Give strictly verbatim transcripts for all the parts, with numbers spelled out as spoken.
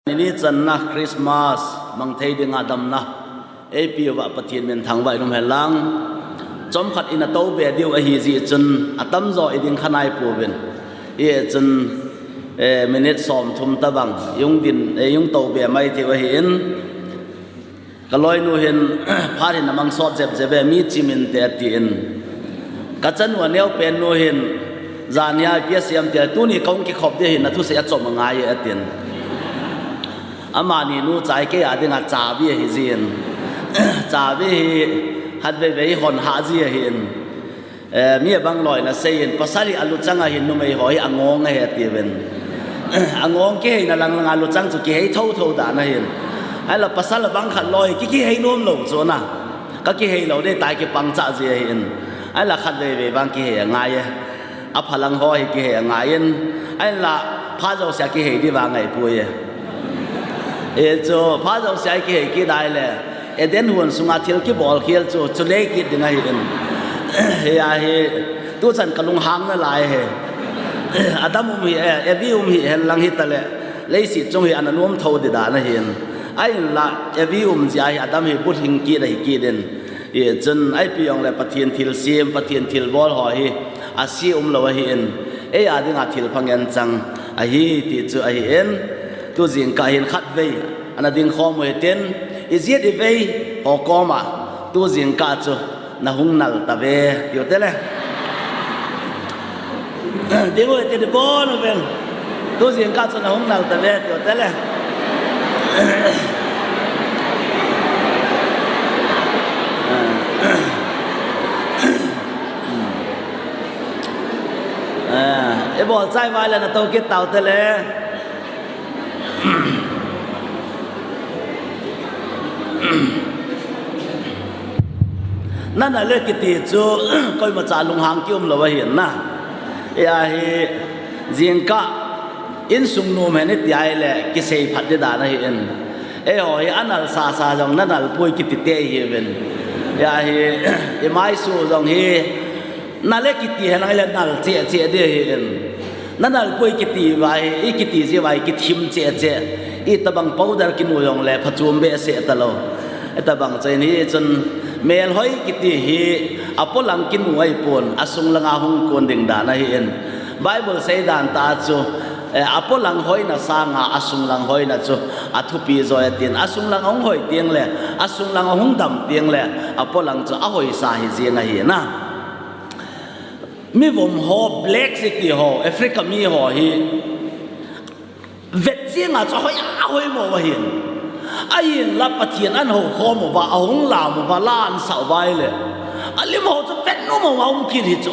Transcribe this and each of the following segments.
Nini channa Christmas mang thei dinga damna eipeuva Pathen min thangvah in um hen lang. Chomkhat ina tobe diu ahi jeh chun atamjo iding kha naipouvin. Hijeh chun, eh, minute somthum tabang ihung din, eh, ihung tobe mai theiu ahin. Kaloinu hin, phat hin amang sot jep jep e, mi chim inte atin. Kachanu aneopen nu hin, jan hia ipi asem ti, tuni kahung kikhop ding ahin, nathusei achom angai e atin. Amani nu chai kei a dinga chabi ahi jin. Chabi hi khatvei vei hon hah ji ahin. Eh, mi abang loi nasei in, pasal hi aluchang ahin, numei ho hi angong ahi atiuvin. Angong kiheina lang langa luchang chu kihei thotho dan ahin. Ahinla pasal abang khat loi hi ki, kihei nom lou chu na. Ka kihei lou ding tai, kipang cha ji ahin. Ahinla khatvei vei vang kihei angai e. Aphalang ho hi kihei angai in. Ahinla phat jousea kihei ding vang ahipoi e. Hichu phat jousea kihei kit dai le. Eden huan sunga thil kibol khel chu, chu lei kit ding ahin. Hia hi, tuchan kalunghang nalai hi. Adam um hi, eh, Evi um hi hen lang hitale. Leiset chung hi ana nom tho ding dan ahin. Ahinla, Evi um jeh a hi Adam hi bulhing kit ahi kit in. Hichun, ipi jongle Pathen thilsem, Pathen thilbol ho hi, ase umlou ahin. Ei a dinga thil pha ngen chang ahi ti chu ahin. Tu jingkah hin khatvei ana dingkhom u hitin, ijet ivei ho koma, tu jingkah chu nahung nal tave, tiu tele. Ding u hitin ibon uven, tu jingkah chu nahung nal tave, tiu tele. Eh, ibol chai uva le natou kit tau tele. Nanal e kiti chu, koimacha lunghang kium lou ahin na. Hia hi, jingkah, insung nom hen iti ahile, kisei phat ding dan ahin. Eiho hi anal sasa jong nanal poi kiti te ihiuvin. Hia hi, imaisu jong hi, nal e kiti hen lang hile nal cheh cheh ding ahin. Nanal poi kiti uva hi, ikiti jeh uva hi kithim cheh cheh. Itobang powder kinu jongle phachom behseh talou. Itobang chen hichun melhoi kiti hi apolang kinu ahipon, asung langa hung kon ding dan ahin. Bible seidan tah chu, eh, apolang hoina sanga asung lang hoina chu athupi joi atin. Asung lang ahung hoi tengle, asung lang ahung dam tengle, apolang chu ahoisa hijeng ahi na. Mivom ho, black city ho, Africa mi ho hi vet jenga chu ahoi, ahoimo u ahin. Ahinla Pathen ana houkhom uva, ahung lam uva, la ana sah uva ahile, alim ho chu vet nom uva um kit hi chu.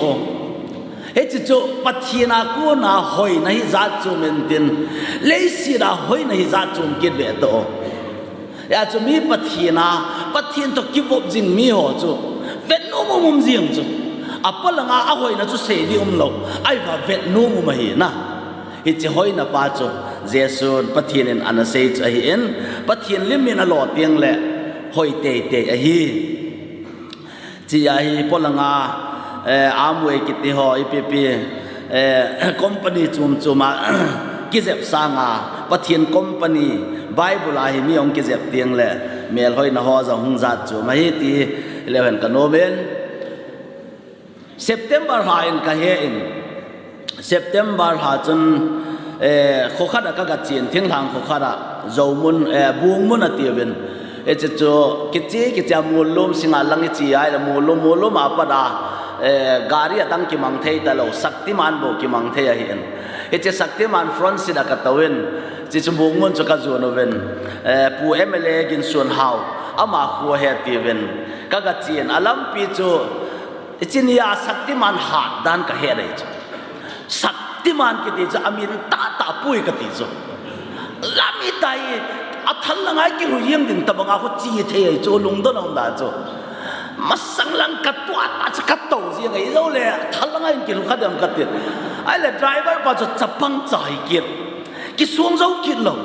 Hiche chu Pathen a kona hoina hi jat chom intin, leiset a hoina hi jat chom kit ve tao. Hia chu mi Pathen a, Pathen toh kivop jing mi ho chu vet nom um um jeng chu. Apolanga ahoina chu sei ding umlou, ahivang vet nom um ahi na. Hiche hoina pa chu Jesun, Pathen in ana sei chu ahin, Pathen lim in alo tengle hoi teitei ahi. Hiche a hi polanga, eh, Amway kiti ho ipi ipi, eh, company chom chom a kijep sanga, Pathen company, Bible a hi mi hung kijep tengle melhoina ho jong hung jat chom ahi ti leu hen kanom in. September lha in kahe in, September lha chun, eh, khokhat a kagachen, thinglhang khokhat a, Joumun, eh, Bungmun atiuvin. Hiche chu kiche, kiche a Mullum singa lang iche ahile Mullum, Mullum a pat a, eh, gari adang kimang thei talou, Shaktiman bou kimang thei ahin. Hiche Shaktiman front seat a katouvin, hiche chu Bungmun chu kajon uvin, eh, Pu M L A Ginsuanhao, ama kho ahi atiuvin. Kagachen, alampi chu, hiche nia Shaktiman hat dan kahet ahi chu. Shaktiman kiti chu amin tahtah poi kati chu. Lam itai, athal langa kilhu jeng ding tobanga khu che thei ahi chu, lungdon aum dan chu. Masang lang katoh tah chu katou jeng ahi, joule athal langa in kilhu kha dem katin. Ahile driver pa chu chapang cha hi kit. Kisong jou kit lou.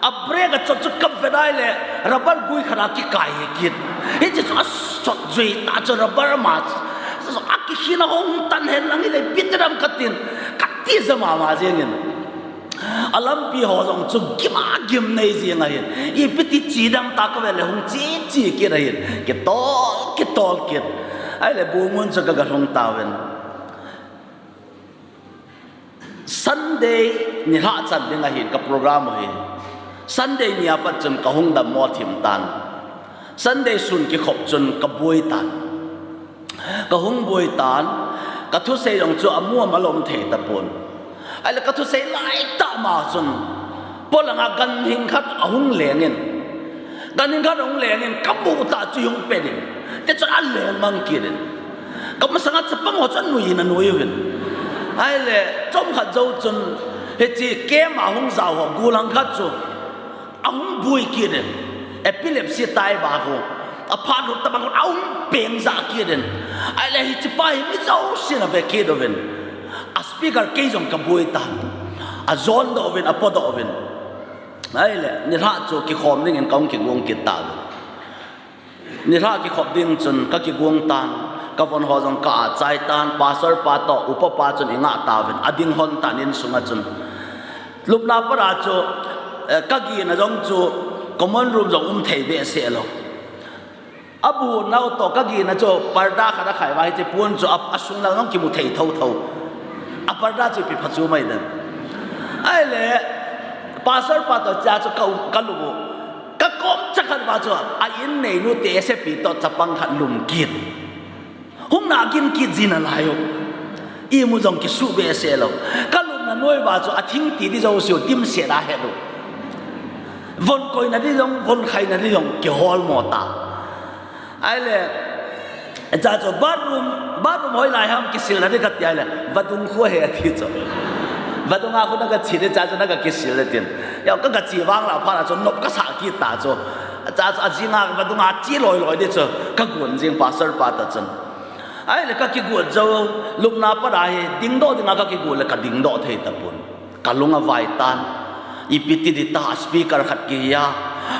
A brake achot chu kavet ahile rubber gui khat a kikai hi kit. Hiche chu asot jui tah chu rubber ama. Akikhin a hung tan hen lang hile ipi ti dem katin. Kati ja mama jeng in. Alampi ho jong chu gim a gim nei jing ahin. Ipi ti chi dang ta ka ve le hung chi chi kit ahin. Kitol, kitol kit. Ahile bu mun chu ka ga lhung tauvin. Sunday nilhah chan ding ahin ka program u hi. Sunday ni a pat chun ka hung dammo thim tan. Sunday sun kikhop chun ka buai tan. Ka hung buai tan, ka thusei jong chu amu ama lom thei tapon. Ahile ka thusei lai tah ma chun, polanga ganhing khat ahung lengin. Ganhing khat ahung lengin, ka mu tah chu hung penin. Tichun aleng mang kitin. Ka masanga chapang ho chu anui in anui uvin. Ahile, chomkhat jou chun, hiche camp a hung jao ho, gollhang khat chu. Ahung buai kitin, epilepsy tai ba khu, aphat lut tabang khu ahung peng jah kitin. Ahile hiche pa hi mi jousen ave kit uvin. A speaker kei jong ka buai tan. Ajon doh uvin, apo doh uvin. Ahile, nilhah chu kikhom dingin ka hung kigong kit tauvin. Nilhah kikhop ding chun ka kigong tan, ka von ho jong ka achai tan, pastor pa toh, upa pa chun i ngah tauvin, ading hon tan insunga chun. Lupna para chu, eh, ka gina jong chu common room jong um thei behseh lou. Abu nau toh ka gina chu parda khat akhai uva hiche pon chu a, asung lang jong kimu thei thotho. A parda chu ipi pha chu mai den. Ahile, pastor pa toh cha chu ka, ka lum u. Ka kom chakhat uva chu a in neinu te sepi toh chapang khat lum kit. Hung na gin kit jin alai u. Imu jong kisuh behseh lou. Ka lupna noi uva chu a thingti di jouse u dimset a het u. Von koina di jong, von khaina di jong, kihol mo ta. Ahile, cha chu bathroom, bathroom hoilai ham kisilna di kati ahile, vadung khu ahi ati chu. Vadung a khu na ka che di cha chu na ka kisil di tin. Ya ka, ka che vang la pha la chu nop ka sa kit ta chu. Cha chu ajing a vadung a che loi loi di chu. Ka gon jing pastor pa toh chun. Ahile ka kigot jou, lupna para hi, dingdoh dinga ka kigot le ka dingdoh thei tapon. Ka lung avai tan. Ipi ti di ta, speaker khat kihi a.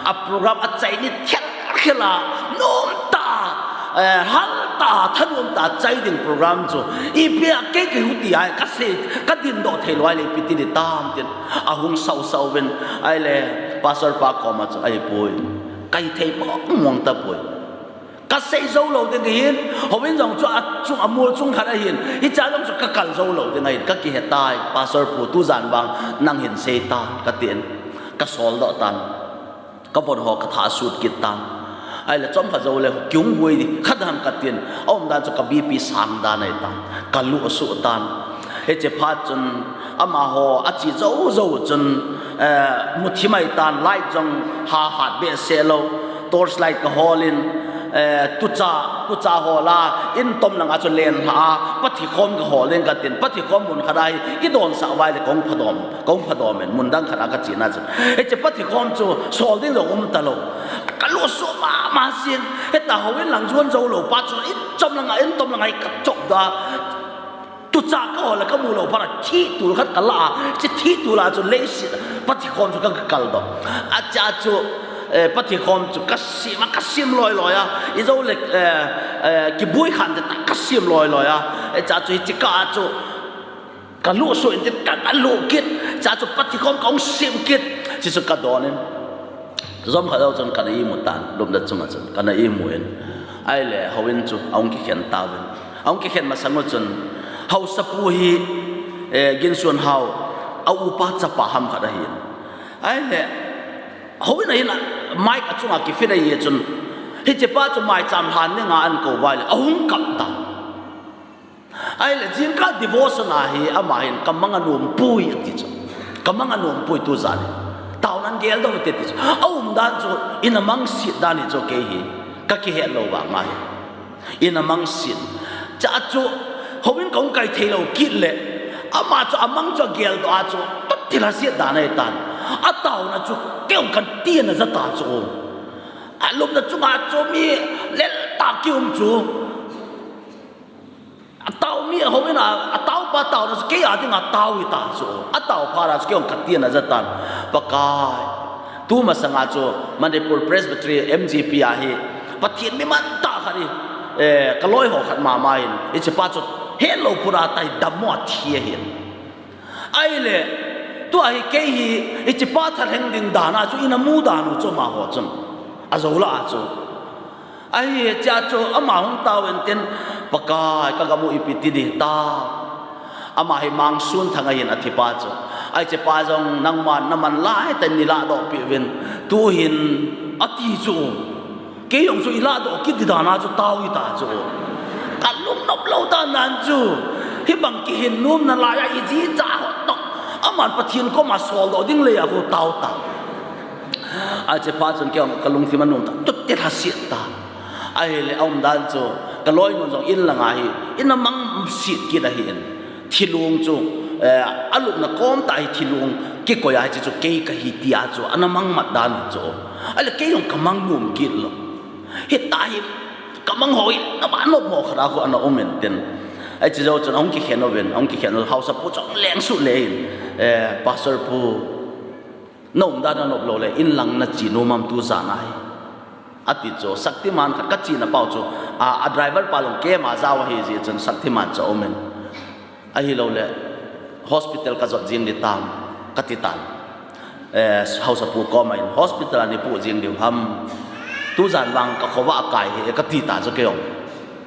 A program achai ni thil khel a, nom ta, eh, hal ta, thanom ta, chai ding program chu. Ipi a kei kihuti a, ka sei, ka dingdoh thei lou ahile ipi ti di tam tin. Ahung sau sau vin, ahile, pastor pa koma chu, ahipoi. Ka hithei mong mong tapoi. Ka sei jou lou ding ahin, houin jong chu a chung, a mol chung khat ahin, hicha jong chu ka kal jou lou ding ahin, ka kihe tai, Pastor pu tujan vang nang hin sei tan, ka tin, ka soldoh tan, ka von ho ka thah sut kit tan. Ahile chomkhat jou le, kihung buai di, khat ham ka tin, aumdan chu ka B P sang dan ahitan, ka luh suh tan. Hiche phat chun, amaho, ache jou jou chun, eh, muthim ahitan, light jong ha hat behseh lou. Torch light ka hol in, eh, tucha, tucha hol a, in tom langa chu len lha a, pathikhom ka hol in ka tin, pathikhom mun khat a hi, i donsah uva ahile kong phadom, kong phadom in, mun dang khat a ka chena chu. Hiche pathikhom chu, sol ding jong um talou. Ka luh suh mama jing, hita houin lang jon jou lou pa chu, in chom langa, in tom langa hi ka chop da. Tucha ka hol a ka mu lou phat a thih tul khat ka la a, hiche thih tul a chu leiset a pathikhom chu ka kal doh. Acha chu, eh, pathikhom chu ka sim a, ka sim loi loi a, i jou le, eh, eh, kibuai khan te ta ka sim loi loi a, eh, cha chu hiche kah a chu ka luh suh in tin ka, ka luh kit, cha chu pathikhom ka hung sim kit, hiche chu ka don in. Chomkhat jou chun ka na imu tan, lupna chunga chun, ka na imu in. Ahile, houin chu, ahung kikhen tauvin. Ahung kikhen masang u chun, haosapu hi, eh, Ginsun Hao, a upa chapa ham khat ahin. Ahile, houin ahin a, mic achunga kifit ahi chun, hiche pa chu maicham lhan dinga ahin kou uva ahile, ahung kap tan. Ahile, jingkah devotion a hi, ama hin, ka mang anom poi, ati chu. Ka mang anom poi tujan hi. Taona gel doh te, ati chu. Aumdan chu, ina mangset dan hi chu kei hi. Ka kihet lou vang ahi. Ina mangset. Cha chu, houin ka hung kai thei lou kit le. Ama chu, amang chu agel doh a chu. Tut thil aset dan ahitan. Ataona chu, kei hung kan ti ana ja ta chu. Alupna chunga chu mi lel tah kium chu. Atao mi, houin a, ataopa taona chu kei a dinga tao hita chu. Atao phat a chu kei hung ka ti ana ja tan. Pakai. Tumasanga chu Manipur Presbytery M G P a hi. Pathen mi man tah khat hi. Eh, ka loi ho khat mama hin. Hiche pa chu het lou pura tai dammo a thi ahin. Ahile, Tua hi kei hi, hiche pa thalheng ding dan a chu ina mu dan u chu amaho chun. Ajo lah a chu. Ahi, chea chu ama hung tao in tin, Pakai, ka gam u ipi ti ding ta. Ama hi Mangsunthang ahin athi pa chu. Ahi, hiche pa jong nangman, naman lai tah in nei lahdoh peh uvin. Tuhin ati chu. Kei jong chu i lahdoh kit ding dan a chu tao hita chu. Ka lungnop lou dan dan chu. Hibang kihin nomna lai a i ji i cha ho toh. Aman Pathen koma soldoh ding lei a khu tao ta. Ahi, hiche pa chun kei jong ka lungthim anom ta. Tut te lha siat ta. Ahile aum dan chu. Ka loinu jong in lang a hi. Ina mang siat kit ahi in. Thilung chu, eh, alupna kom tah hi thilung kikoi a hiche chu kei kahi tia chu, ana mang mat dan hi chu. Ahile kei jong ka mang nom kit lou. Hitia hi ka mang ho hi, na ba nop mo khat a khu ana um in tin. Ahi, hiche jou chun ahung kikhen uvin, ahung kikhen u, haosapu chu ahung leng suh le in, eh, Pastor pu, Na umdan anop lou le, in lang na che nom am tu jan a hi. Ati chu, Shaktiman khat ka chena pau chu, a, a driver pa jong kei ma jao ahi jeh chun Shaktiman chu aum in. Ahilou le, hospital ka jot jing ding tam, ka ti tan. Eh, haosapu koma in, hospital a nei pu jing diu ham. Tu jan vang ka khovah akai hi, ka ti ta chu kei jong.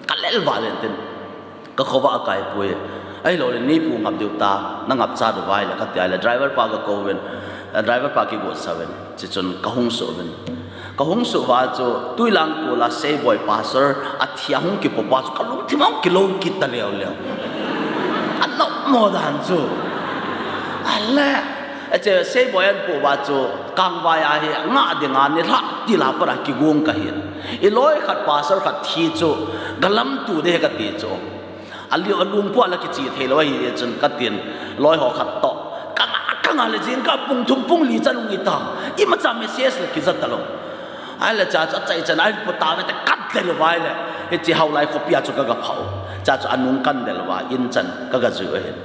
Ka lel val in tin. Ka khovah akai poi. Ahilou le, nei pu ngap diu ta, na ngap cha diu vai le, ka ti ai le, driver pa ka kou vin, eh, driver pa kigot sa vin, hiche chun ka hung suh vin. Ka hung suh va chu, Tuilang kul a Seiboi pastor, athi a hung kipo pa chu, ka lungthim a hung kilou kit ta leu leu. Anop mo dan chu. Ale, hiche Seiboi an po va chu, Kangvai a hi, nga ding a, nilhah til a pat a kigong ka hin. I loi khat, pastor khat thi chu, galam tu de ka ti chu. Aliu alung pua la kiche thei lou ahi chun ka tin, loi ho khat toh. Ka nga, ka nga le jing ka pung thum pung li chan ung i ta. Imacha message le kija ta lou. Ahile cha chu achai chan a hin pu ta ve te ka tel uva ahile. Hiche Haolai khopi a chu ka ga phah u. Cha chu anung kan del uva in chan ka ga jui u ahin.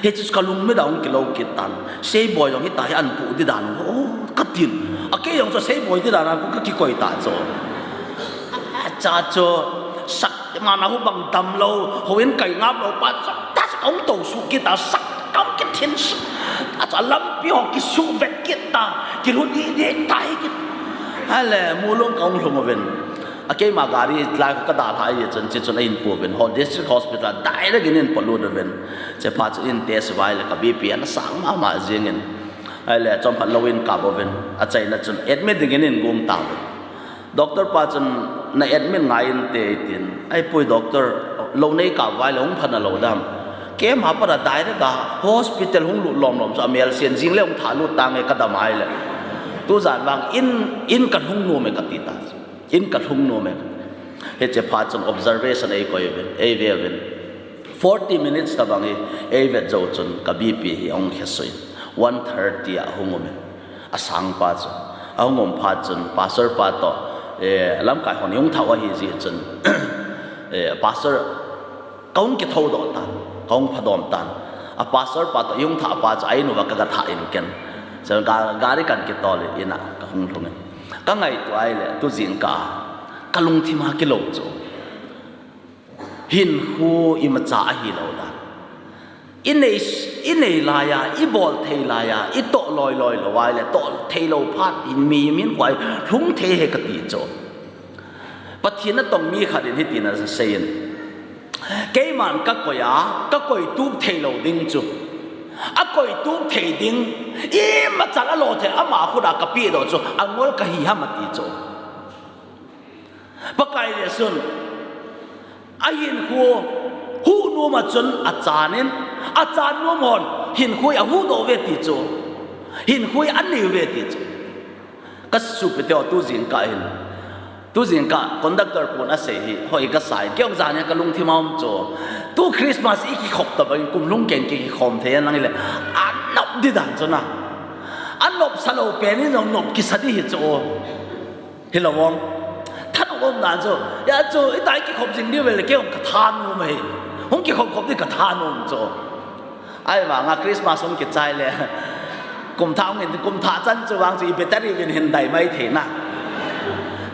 Hiche chu ka lung mit a hung kilou kit tan. Seiboi jong hitia hi an pu ding dan u. Oh, ka tin. A kei jong chu Seiboi ding dan a ka kikoi ta chu. Cha chu Shaktiman a hubang dam lou, houin kai ngap lou pa, cha, ta sa ka hung tou suh kit a, sa ka hung kithin suh. A cha lampi ho kisuh vet kit ta, kilut i ding tai kit. Ahile, Mulong ka hung lhung uvin. A keima gari lai ka dalha ahi chun, hiche chun ahin pu uvin. Ho District Hospital direct in ahin polut uvin. Hiche phat chun ahin test uva ahile ka B P ana sang mama jing in. Ahile, chomkhat lou in kap uvin. Achaina chun admit ding in ahin gong ta uvin. Doctor pa chun, na admit ngai inte, tin. Ahipoi doctor, lou nei kap uva ahile hung pha na lou dam. Keima pat a direct a hospital hung lut lom lom chu amel sen jing le hung tha lut tange ka dam ahile. Tu jan vang in, in ka lhung nom e ka ti ta. In ka lhung nom e. Hiche phat chun observation ei koi uvin, ei ve uvin. Forty minutes tabang hi ei vet jou chun ka B P hi ahung khe sui. One thirty a ahung um in. Asang pa chu. Ahung um phat chun, pastor pa toh, eh, lamkai hon i hung thah u ahi jeh chun, eh, pastor, ka hung kithou doh tan, ka hung phadom tan. A pastor pa toh i hung thah pa chu a in uva ka ga thah in ken. Chun ga, gari kan kitol in, in a ka hung lhung in. Ka ngaito ahile, tu jingkah a, ka lungthim a kilou chu. Hinkho imacha ahilou dan. I nei, i nei lai a, i bol thei lai a, i toh loi loi lou ahile, toh thei lou phat in mi, mihem hinkho a lhung thei ahi ka ti chu. Pathen a tong mi khat in hitin asei in. Keiman ka koi a, ka koi tup thei lou ding chu. A koi tup thei ding, imacha a lo thei, ama khut a ka peh doh chu, angol ka hi ham ati chu. Pakai Jesun, ahinkho, huh nom a chun achan in, achan nom hon, hinkho ahuhdoh uve ti chu, hinkho anei uve ti chu. Ka sopi teho tu jingkah hin, tu jingkah conductor pun asei hi, hoi ka sa in, kei jong jan hi ka lungthim a um chu. Tu Christmas i kikhop tabang in, kum lhung kei in ki, kikhom thei hen lang hile, anop ding dan chu na. Anop sa lou pen in jong nop kisa ding hi chu. Hilou vang. Thanop um dan chu. Hia chu, hitia i kikhop jing diu vele, kei jong ka thanom e. Hung kikhop khop ding ka thanom chu. Ahivang a Christmas hung kichai le. Kum thah hung in, kum thah chan chu vang chu i battery uvin hin dai mai thei na.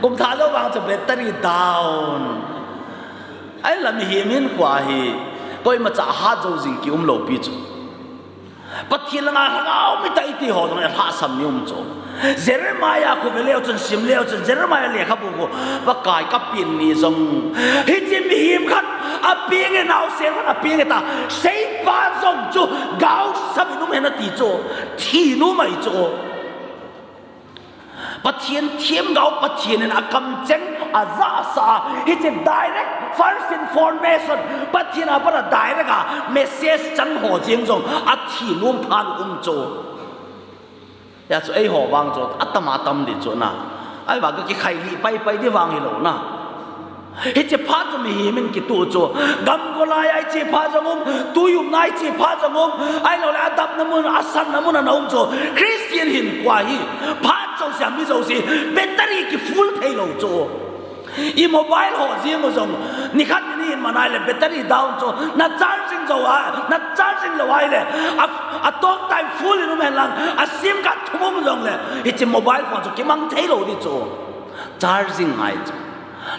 Kum thah jou vang chu battery down. Ahinla mihem hinkho hi, koimacha hat jou jing ki um lou pi chu. Pathen langa lhagao mi tah iti ho jong alhahsam ni um chu. Jeremiah khu ve leu chun, sim leu chun, Jeremiah lekhabu khu, Pakai ka pin ni jong, hiche mihem khat, apeng e, naosen khat apeng e ta, seipa jong chu gaosap in um hen ati chu, thi nom ahi chu. Pathen themgao, Pathen in akamcheng ajahsah a, hiche direct first information, Pathen a pat a direct a message chang ho jeng jong athi nom phat um chu. Hijeh chun eiho vang chu atam atam ding chu na. Ahivang ka kikhai lih paipai ding vang hilou na. Hiche phat chu mihem in kituh chu. Gam golai a hiche phat jong um, tui umna hiche phat jong um. Ahilouleh adapna mun, asanna mun ana um chu. Christian hinkho hi phat jouse a mi jouse battery kifull thei lou chu. I mobile ho jeng u jong, nikhat ni ni in man ahileh battery down chu, na charging jou a, na charging lou ahileh, a, a talk time full in um hen lang, a sim card thum um jongleh, hiche mobile phone chu kimang thei lou ding chu. Charging ngai chu.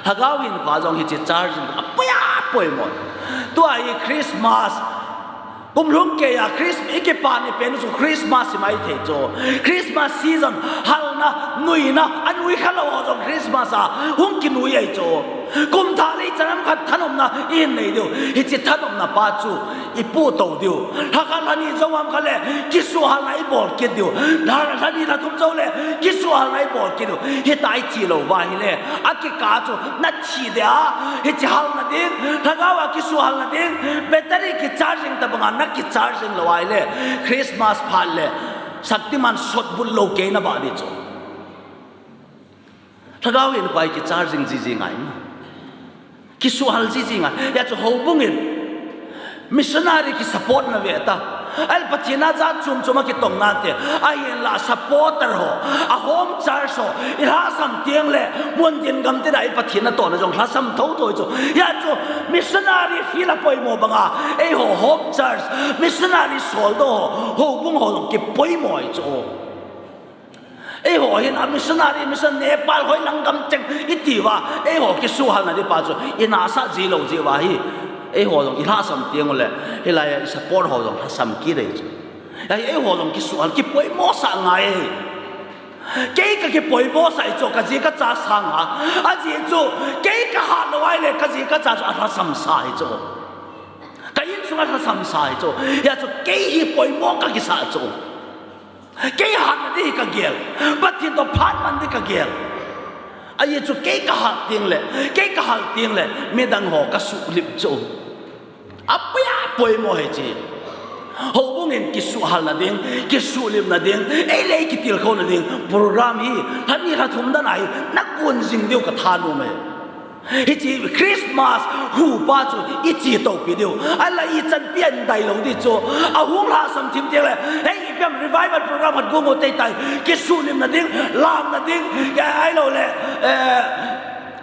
Lhagao hinkho jong hiche charging apoi a poimo. Tua hi Christmas, kum lhung keiya Christ-, i kipa ni pen chu Christmas hi maithei chu. Christmas season, halna, nuina, anui khalou ho jong Christmas a hung kinui ahi chu. Kum thah le chanam khat thanopna i hin nei diu. Hiche thanopna pa chu i puto diu. Lhakhat lhani jong ham kha le, kisuhalna i bol kit diu. Lha-, lhani lhathum jou le, kisuhalna i bol kit diu. Hitia i chi lou va ahileh, akikah chu na thi ding a, hiche halna ding, lhagao a kisuhalna ding, battery kicharging tabang a na kicharging lou ahileh, Christmas phat leh, Shaktiman sotbut lou kei na bah ding chu. Lhagao hinkho hi kicharging jiji ngai mo. Kisuhal jiji ngai. Hijeh chun houbung in missionary kisupport na ve ta. Ahileh Pathen a jat chom chom a kitong nante. Ahinlah supporter ho, a home church ho, i lhasam teng leh, mun tin gam tin a i Pathen natohna jong lhasam thotho chu. Hijeh chun missionary field a poimo banga, eiho home church, missionary soldoh ho, houbung ho jong kipoimo ahi chu. Eiho hin a missionary, mission Nepal hoilang gam cheng i ti uva, eiho kisuhalna ding pa chu i nahsah ji lou jeh uva hi. Eiho jong i lhasam teng uleh, hilai a i support ho jong lhasam kit ahi chu. Ahi, eiho jong kisuhal, kipoimo sah ngai. Kei ka kipoimo sah ahi chu, ka ji ka cha sanga. Ajeh chu, kei ka hat lou ahileh, ka ji ka cha chu alhasam sa ahi chu. Ka insung alhasam sa ahi chu. Hijeh chun kei hi poimo ka kisah chu. Kei hatna ding hi ka gel. Pathen toh phat man ding ka gel. Ajeh chu kei ka hat teng leh, kei ka hal teng leh, midang ho ka suhlip chu. Apoi a poimo ahi chu. Houbung in kisuhalna ding, kisuhlipna ding, ei le ei kitilkhouna ding program hi, lhani lhathum dan a hi, na kun jing diu ka thanom e. Hiche Christmas hupa chu i chi topi diu. Ahinlah i chanpi a i dai lou ding chu. Ahung lhasam thim teng leh, hei, ipi ham revival program khat gong u tei tai. Kisuhlipna ding, lamna ding, ahilouleh, eh,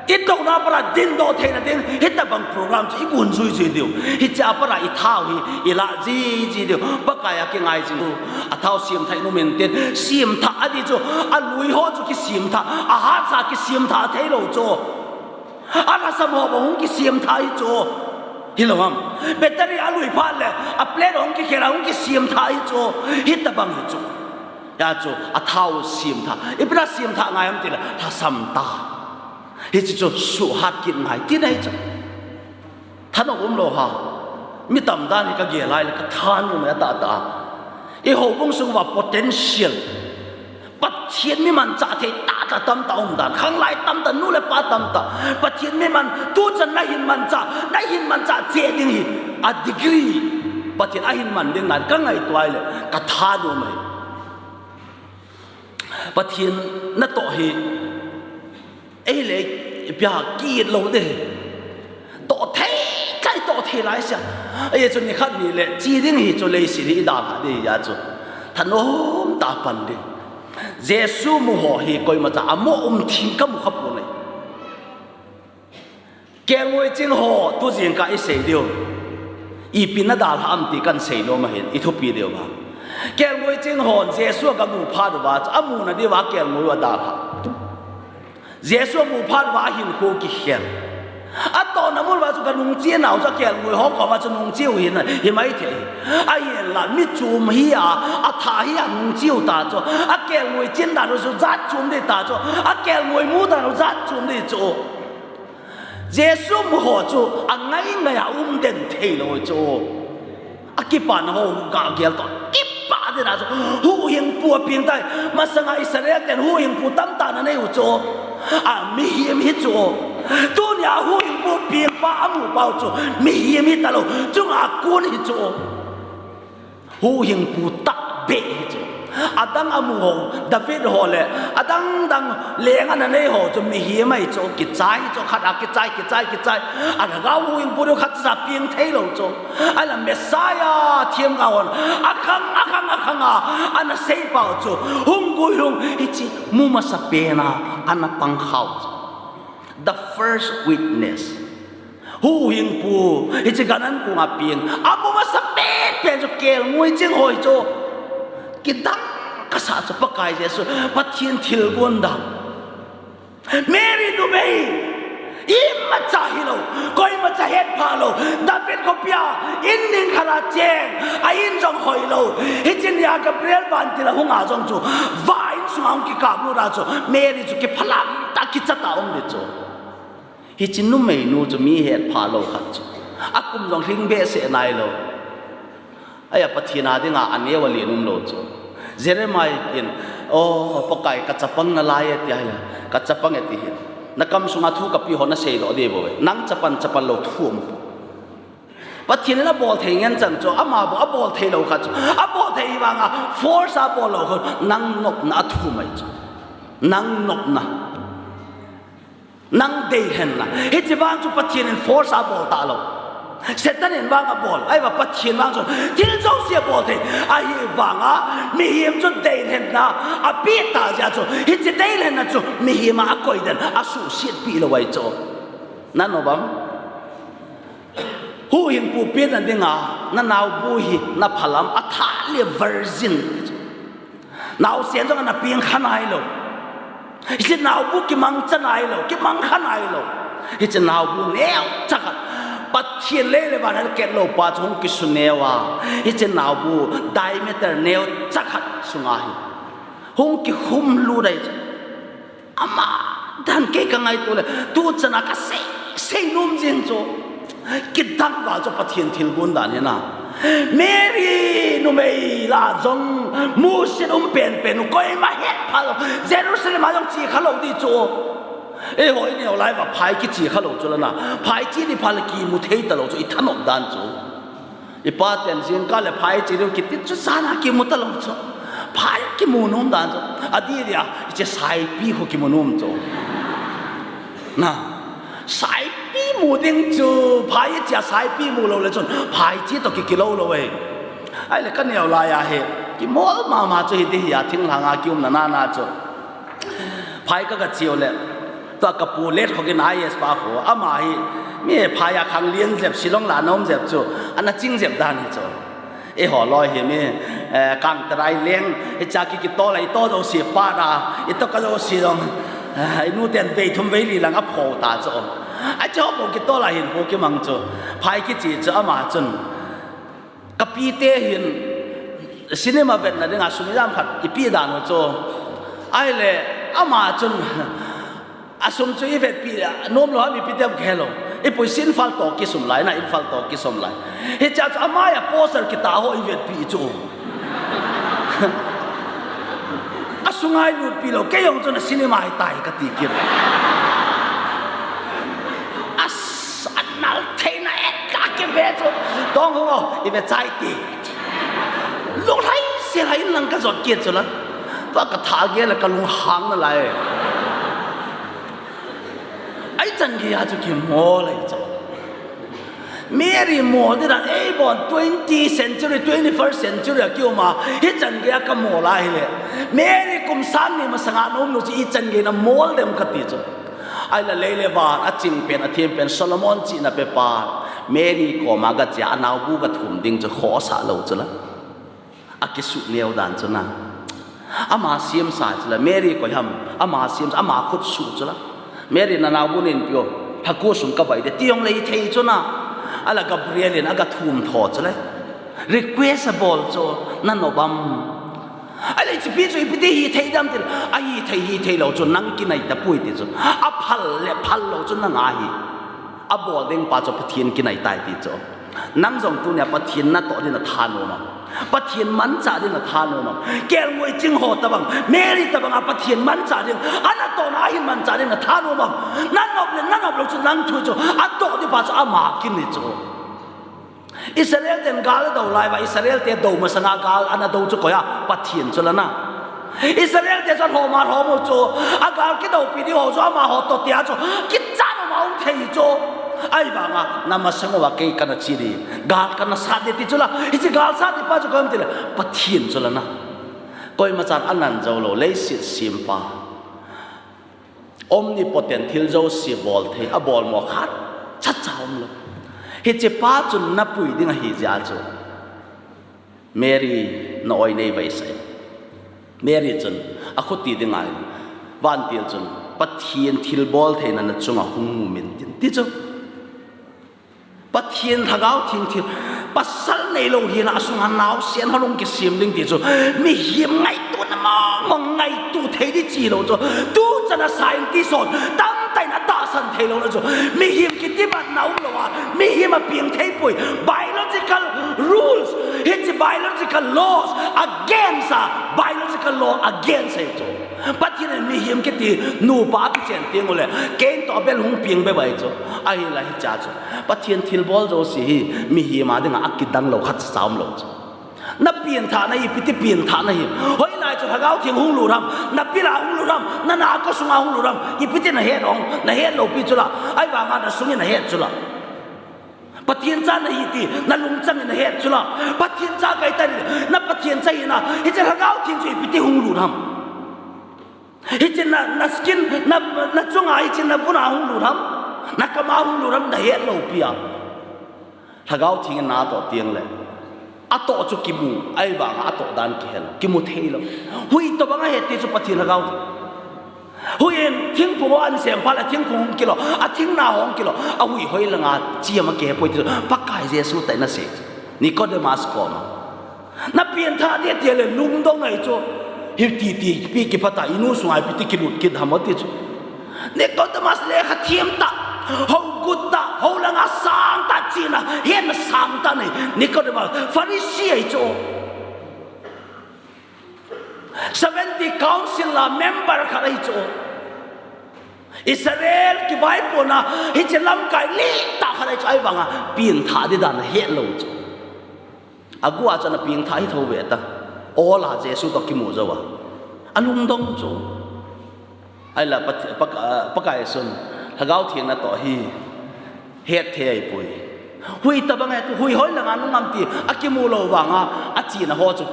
i touna a pat a dindoh theina ding, hitabang program chu i gun jui jui diu. Hiche a pat a i thao hi i lah jiji diu. Pakai a kingai jing u. A thao siam thah i um in tin, siam thah a ding chu. A lui ho chu kisiam thah, a hatsa kisiam thah thei lou chu. A lhasam ho bang hung kisiam thah ahi chu. Hilou ham. Battery a lui phat leh, a plate hung kikhel a hung kisiam thah ahi chu. Hitabang hi chu. Hijeh chun a thao siam thah. Ipi a siam thah ngai ham tileh, lhasam tah. Hiche chu suhat kit ngai tina ahi chu. Thanop umlou ham. Mi tamtah in ka gel lai leh ka thanom e tahtah. I houbung sung uva potential. Pathen mi manchah thei tahtah tamtah um dan. Khanglai tamtah, nu le pa tamtah. Pathen mi man, tuchan na hin manchah, na hin manchah cheh ding hi. A degree. Pathen a hin man ding dan ka ngaito ahileh, ka thanom e. Pathen natoh hi, ei le ei pia kit lou ding. Toh thei, kai toh thei lai sia. Ajeh chu nikhat ni leh, chi ding hi chu leiset hi i dalha ding ahi chu. Thanom tah a pan ding. Jesu mu ho hi koimacha amo um thim ka mu kha poi. Kelngoi ching ho tu jingkah i sei diu. Ipi na dalha ham ti kan sei nom ahin, i thupi diu va. Kelngoi ching hon Jesu aga mu phat uva, amuna diuva kelngoi u adalha. Jesu amu phat uva ahinkho kikhel. Atohna mun uva chu kanung chena u chu akelngoi ho koma chu nung cheu hi na, hi mai thei. Ahinla mi chom hi a, atha hi a nung cheu ta chu. Akelngoi chen dan u chu jat chom ding ta chu. Akelngoi mu dan u jat chom ding chu. Jesu mu ho chu angai ngai a um den thei lou chu. Akipana ho ga gel to. Kipa dena chu. Huhhingpu apeng tai. Masanga Israel ten huhhingpu tamtah ana nei u chu. A mihem hi chu. Tunia huhhingpu pengpa amu pau chu. Mihem hi talou. Chunga kon hi chu. Huhhingpu tahbeh hi chu. Adang amu ho, David ho le, adang dang leng ana nei ho chu mihem ahi chu, kichai hi chu, khat a kichai, kichai, kichai. Alhagao huhhingpu deu khat cha peng thei lou chu. Ahinla Messiah themgao hon, akhang, akhang, akhang a, ana sei pau chu. Hung guilhung, hiche mu masapen a, ana pang khau chu. The first witness. Huhhingpu, hiche Canaan konga peng. Amu masapen pen chu kelngoi ching ho hi chu. Kidang kasa chu Pakai Jesu, Pathen thilgon dan. Mary numei, imacha hilou, koimacha hetphah lou, David khopia, in ning khat a cheng, a in jong hoilou. Hiche nia Gabriel vantil a hung a jong chu, va in sunga hung kikaplut a chu, Mary chu kiphalam tah a kichat a um ding chu. Hiche numeinu chu mi hetphah lou khat chu. Akum jong lhing behseh nailou. Ahia Pathen a dinga aneo alen umlou chu. Jeremiah in, "O Pakai, kachapang nalai e," ti ahile, "Kachapang e," ti hin. "Nakam sunga thu kapeh ho naseidoh ding bou e. Nang chapan, chapan lou thu um." Pathen in abol thei ngen chan chu, ama bou abol thei lou khat chu. Abol thei vanga, force a abol lou khat, nang nopna athum ahi chu. Nang nopna. Nang deilhenna. Hiche vang chu Pathen in force a abol talou. Satan in vang abol. Ahivang Pathen vang chu thil jouse abol thei. Ahivanga mihem chu deilhenna apeh tah jeh a chu. Hiche deilhenna chu mihem a akoi den, asuhset peh lou ahi chu. Nanom am? Huhhingpu penna dinga, nanaobu hi naphalam, athah le virgin. Naosen jong ana peng kha nailou. Hiche naobu kimangcha nailou, kimang kha nailou. Hiche naobu neocha khat. Pathen lei le van a ket lou pa chu hung kisuneo a. Hiche naobu diameter neocha khat sunga hi. Hung kikhumlut ahi chu. Ama dan kei kangaito le, tuchan a kasei, sei nom jing chu. Kidang val chu Pathen thilgon dan hi na. Mary numei lah a jong musit um penpen u koima hetphah lou. Jerusalem a jong che khalou ding chu. Eiho ineo lai uva phai kiche khalou chu la na. Phai che ding phat le kimu thei talou chu, ithanop dan chu. Ipaten jingkah le phai che diu kiti chu jan a kimu talou chu. Phai kimu nom dan chu. Adih dia, hiche saipi khu kimu nom chu. Na, saipi mu ding chu, phai che a saipi mu lou le chun, phai che toh kikilou lou e. Ahile kaneo lai a hi, kimol mama chu hiti hi a thinglhang a kiumna na na chu. Phai ka, kache u le. Tua kapu Letkhokin I A S pa khu. Ama hi mi phai a khang lien jep, Shillong lah a ana um jep chu. Ana ching jep dan hi chu. Eiho loi hi mi, eh, kangtarai leng, hiche a ki, kitol a, itol jouse pat a, itol ka jouse jong, eh, inu ten vei thum vei li lang apho ta chu. Ache ho bou kitol a hin khu kimang chu. Phai kiche chu ama chun. Kapite hin cinema vetna dinga sum ijat khat ipeh dan u chu. Ahile ama chun asum chu ivetpi le, nom lou ham ipi ti ham kahe lou. Ipi Imphal toh kisum lai na, Imphal toh kisum lai. Hiche a chu amai a poster kitah ho ivetpi chu. Asunga ilutpi lou, kei jong chun a cinema hitai kati kit. As, anal theina et ka kive chu. Tong ho, ive chai ti. Lunglhai sel a in lang kajot kit chu la. Tua katha gel a kalunghang nalai. Ahi chan gei a chu kimol ahi chu. Mary mol ding dan, eibon twenty century, twenty-first century a kium a, hichan gei a kamol ahile. Mary kum sang ni masanga ana um nu chu ichan gei in amol dem kati chu. Ahile lei le van, aching pen, athem pen, Solomon chihna pepa, Mary koma gache a, anaobu gathum ding chu khohsah lou chu la. Akisuh neo dan chu na. Ama semsa chu la, Mary koi ham, ama semsa, ama khut suh chu la. Mary nanaobu neipeuvin. Thaku sung kavai ding ti jong lei thei chu na. Ala Gabriel in aga thum tho chu le. Request abol chu, nanop am? Ahile hichepi chu ipi ti hithei dem tile, ahithei, hithei lou chu nang kinai tapoi ti chu. Aphal le phal lou chu nang ahi. Abol ding pa chu Pathen kinai tai ti chu. Nang jong tunia Pathen natoh ding nathanom am? Pathen manchah ding nathanom am? Kelngoi ching ho tabang, Mary tabang a Pathen manchah ding, anatohna ahin manchah ding nathanom am? Nanop le nanop lou chu nang thu chu, atoh ding pa chu ama kin ahi chu. Israel ten gal adou lai uva, Israel te dou masanga gal ana dou chu koi a? Pathen chu la na. Israel te chu alhom a lhom u chu, agal kidoupi ding ho chu amaho toh tia chu, kichat um a um thei chu. Ahivanga, namasang uva kei kana che ding, gal kana sat ding ti chu la. Hiche gal sat ding pa chu koi ham tile, Pathen chu la na. Koima chan anan jou lou, leiset sempa, omnipotent, thil jouse bol thei, abol mo khat chacha umlou. Hichepa chun napui ding ahi jeh a chu, Mary, na-oi nei vaisah in. Mary chun akhuti dinga ahin, Vantil chun, Pathen thilbol theina nachunga hung um intin, ti chu. Pathen Lhagao Theng thil, pasal neilou hina asunga naosen ho hung kisem ding ti chu, mihem ngaitona mong mong ngaito thei ding chi lou chu. Tuchana scientist hon tamtah in atahsan theilou na chu, mihem kitimatna umlou a, mihem apeng theipoi. Biological rules, hiche biological laws against a, biological law against ahi chu. Pathen in mihem kiti nupa akichen tengule, Cain toh Abel hung peng bep ahi chu. Ahinla hichea chu, Pathen thilbol jouse hi mihem a dinga akidang lou khatcha umlou chu. Napenthahna hi ipi ti penthahna ham? Hoilai chu Lhagao Theng hung lut ham? Napil a hung lut ham? Nana kosunga hung lut ham? Ipi ti nahet ham? Nahet loupi chu la. Ahivanga nasung in nahet chu la. Pathen cha nahi ti nalungchang in nahet chu la. Pathen cha kahi tai, na Pathen cha hina, hiche Lhagao Theng chu ipi ti hung lut ham? Hiche na, na skin, na, nachunga hiche navuna hung lut ham? Nakama hung lut ham? Nahet loupi a, Lhagao Theng in natoh tengle, atoh chu kimu, ahivanga atoh dan kihelou, kimu theilou. Hui tobang ahi ti chu Pathen Lhagao Theng. Huiyin thingphung ho ahin sem phat le thingphung hung kilou, athingna ho hung kilou, ahui hoilanga che ham akihepoi ti chu Pakai Jesu tah in asei chu, Nicodemus koma. Napenthah ding tile lungdong ahi chu. Hiti tipi kiphat a inu sunga ipi ti kilut kit ham ati chu. Nicodemus lekha them tah, hougut tah, houlanga sang tah, chena henga sang tah nei. Nicodemus, Pharisee ahi chu. Seventy Council a member khat ahi chu. Israel kivaipohna hiche lamkai lentah khat ahi chu, ahivanga penthah ding dan ahet lou chu. Agu a chu ana pengthah hih thou ve ta. Ol a Jesu toh kimu jou a, alungdong chu. Ahinla Pat-, Pak-, ah, Pakai chun, Lhagao Theng natoh hi hetthei ahipoi. Hui tobang ahi, hui hoilanga nung ham ti akimu lou vanga, achena ho chu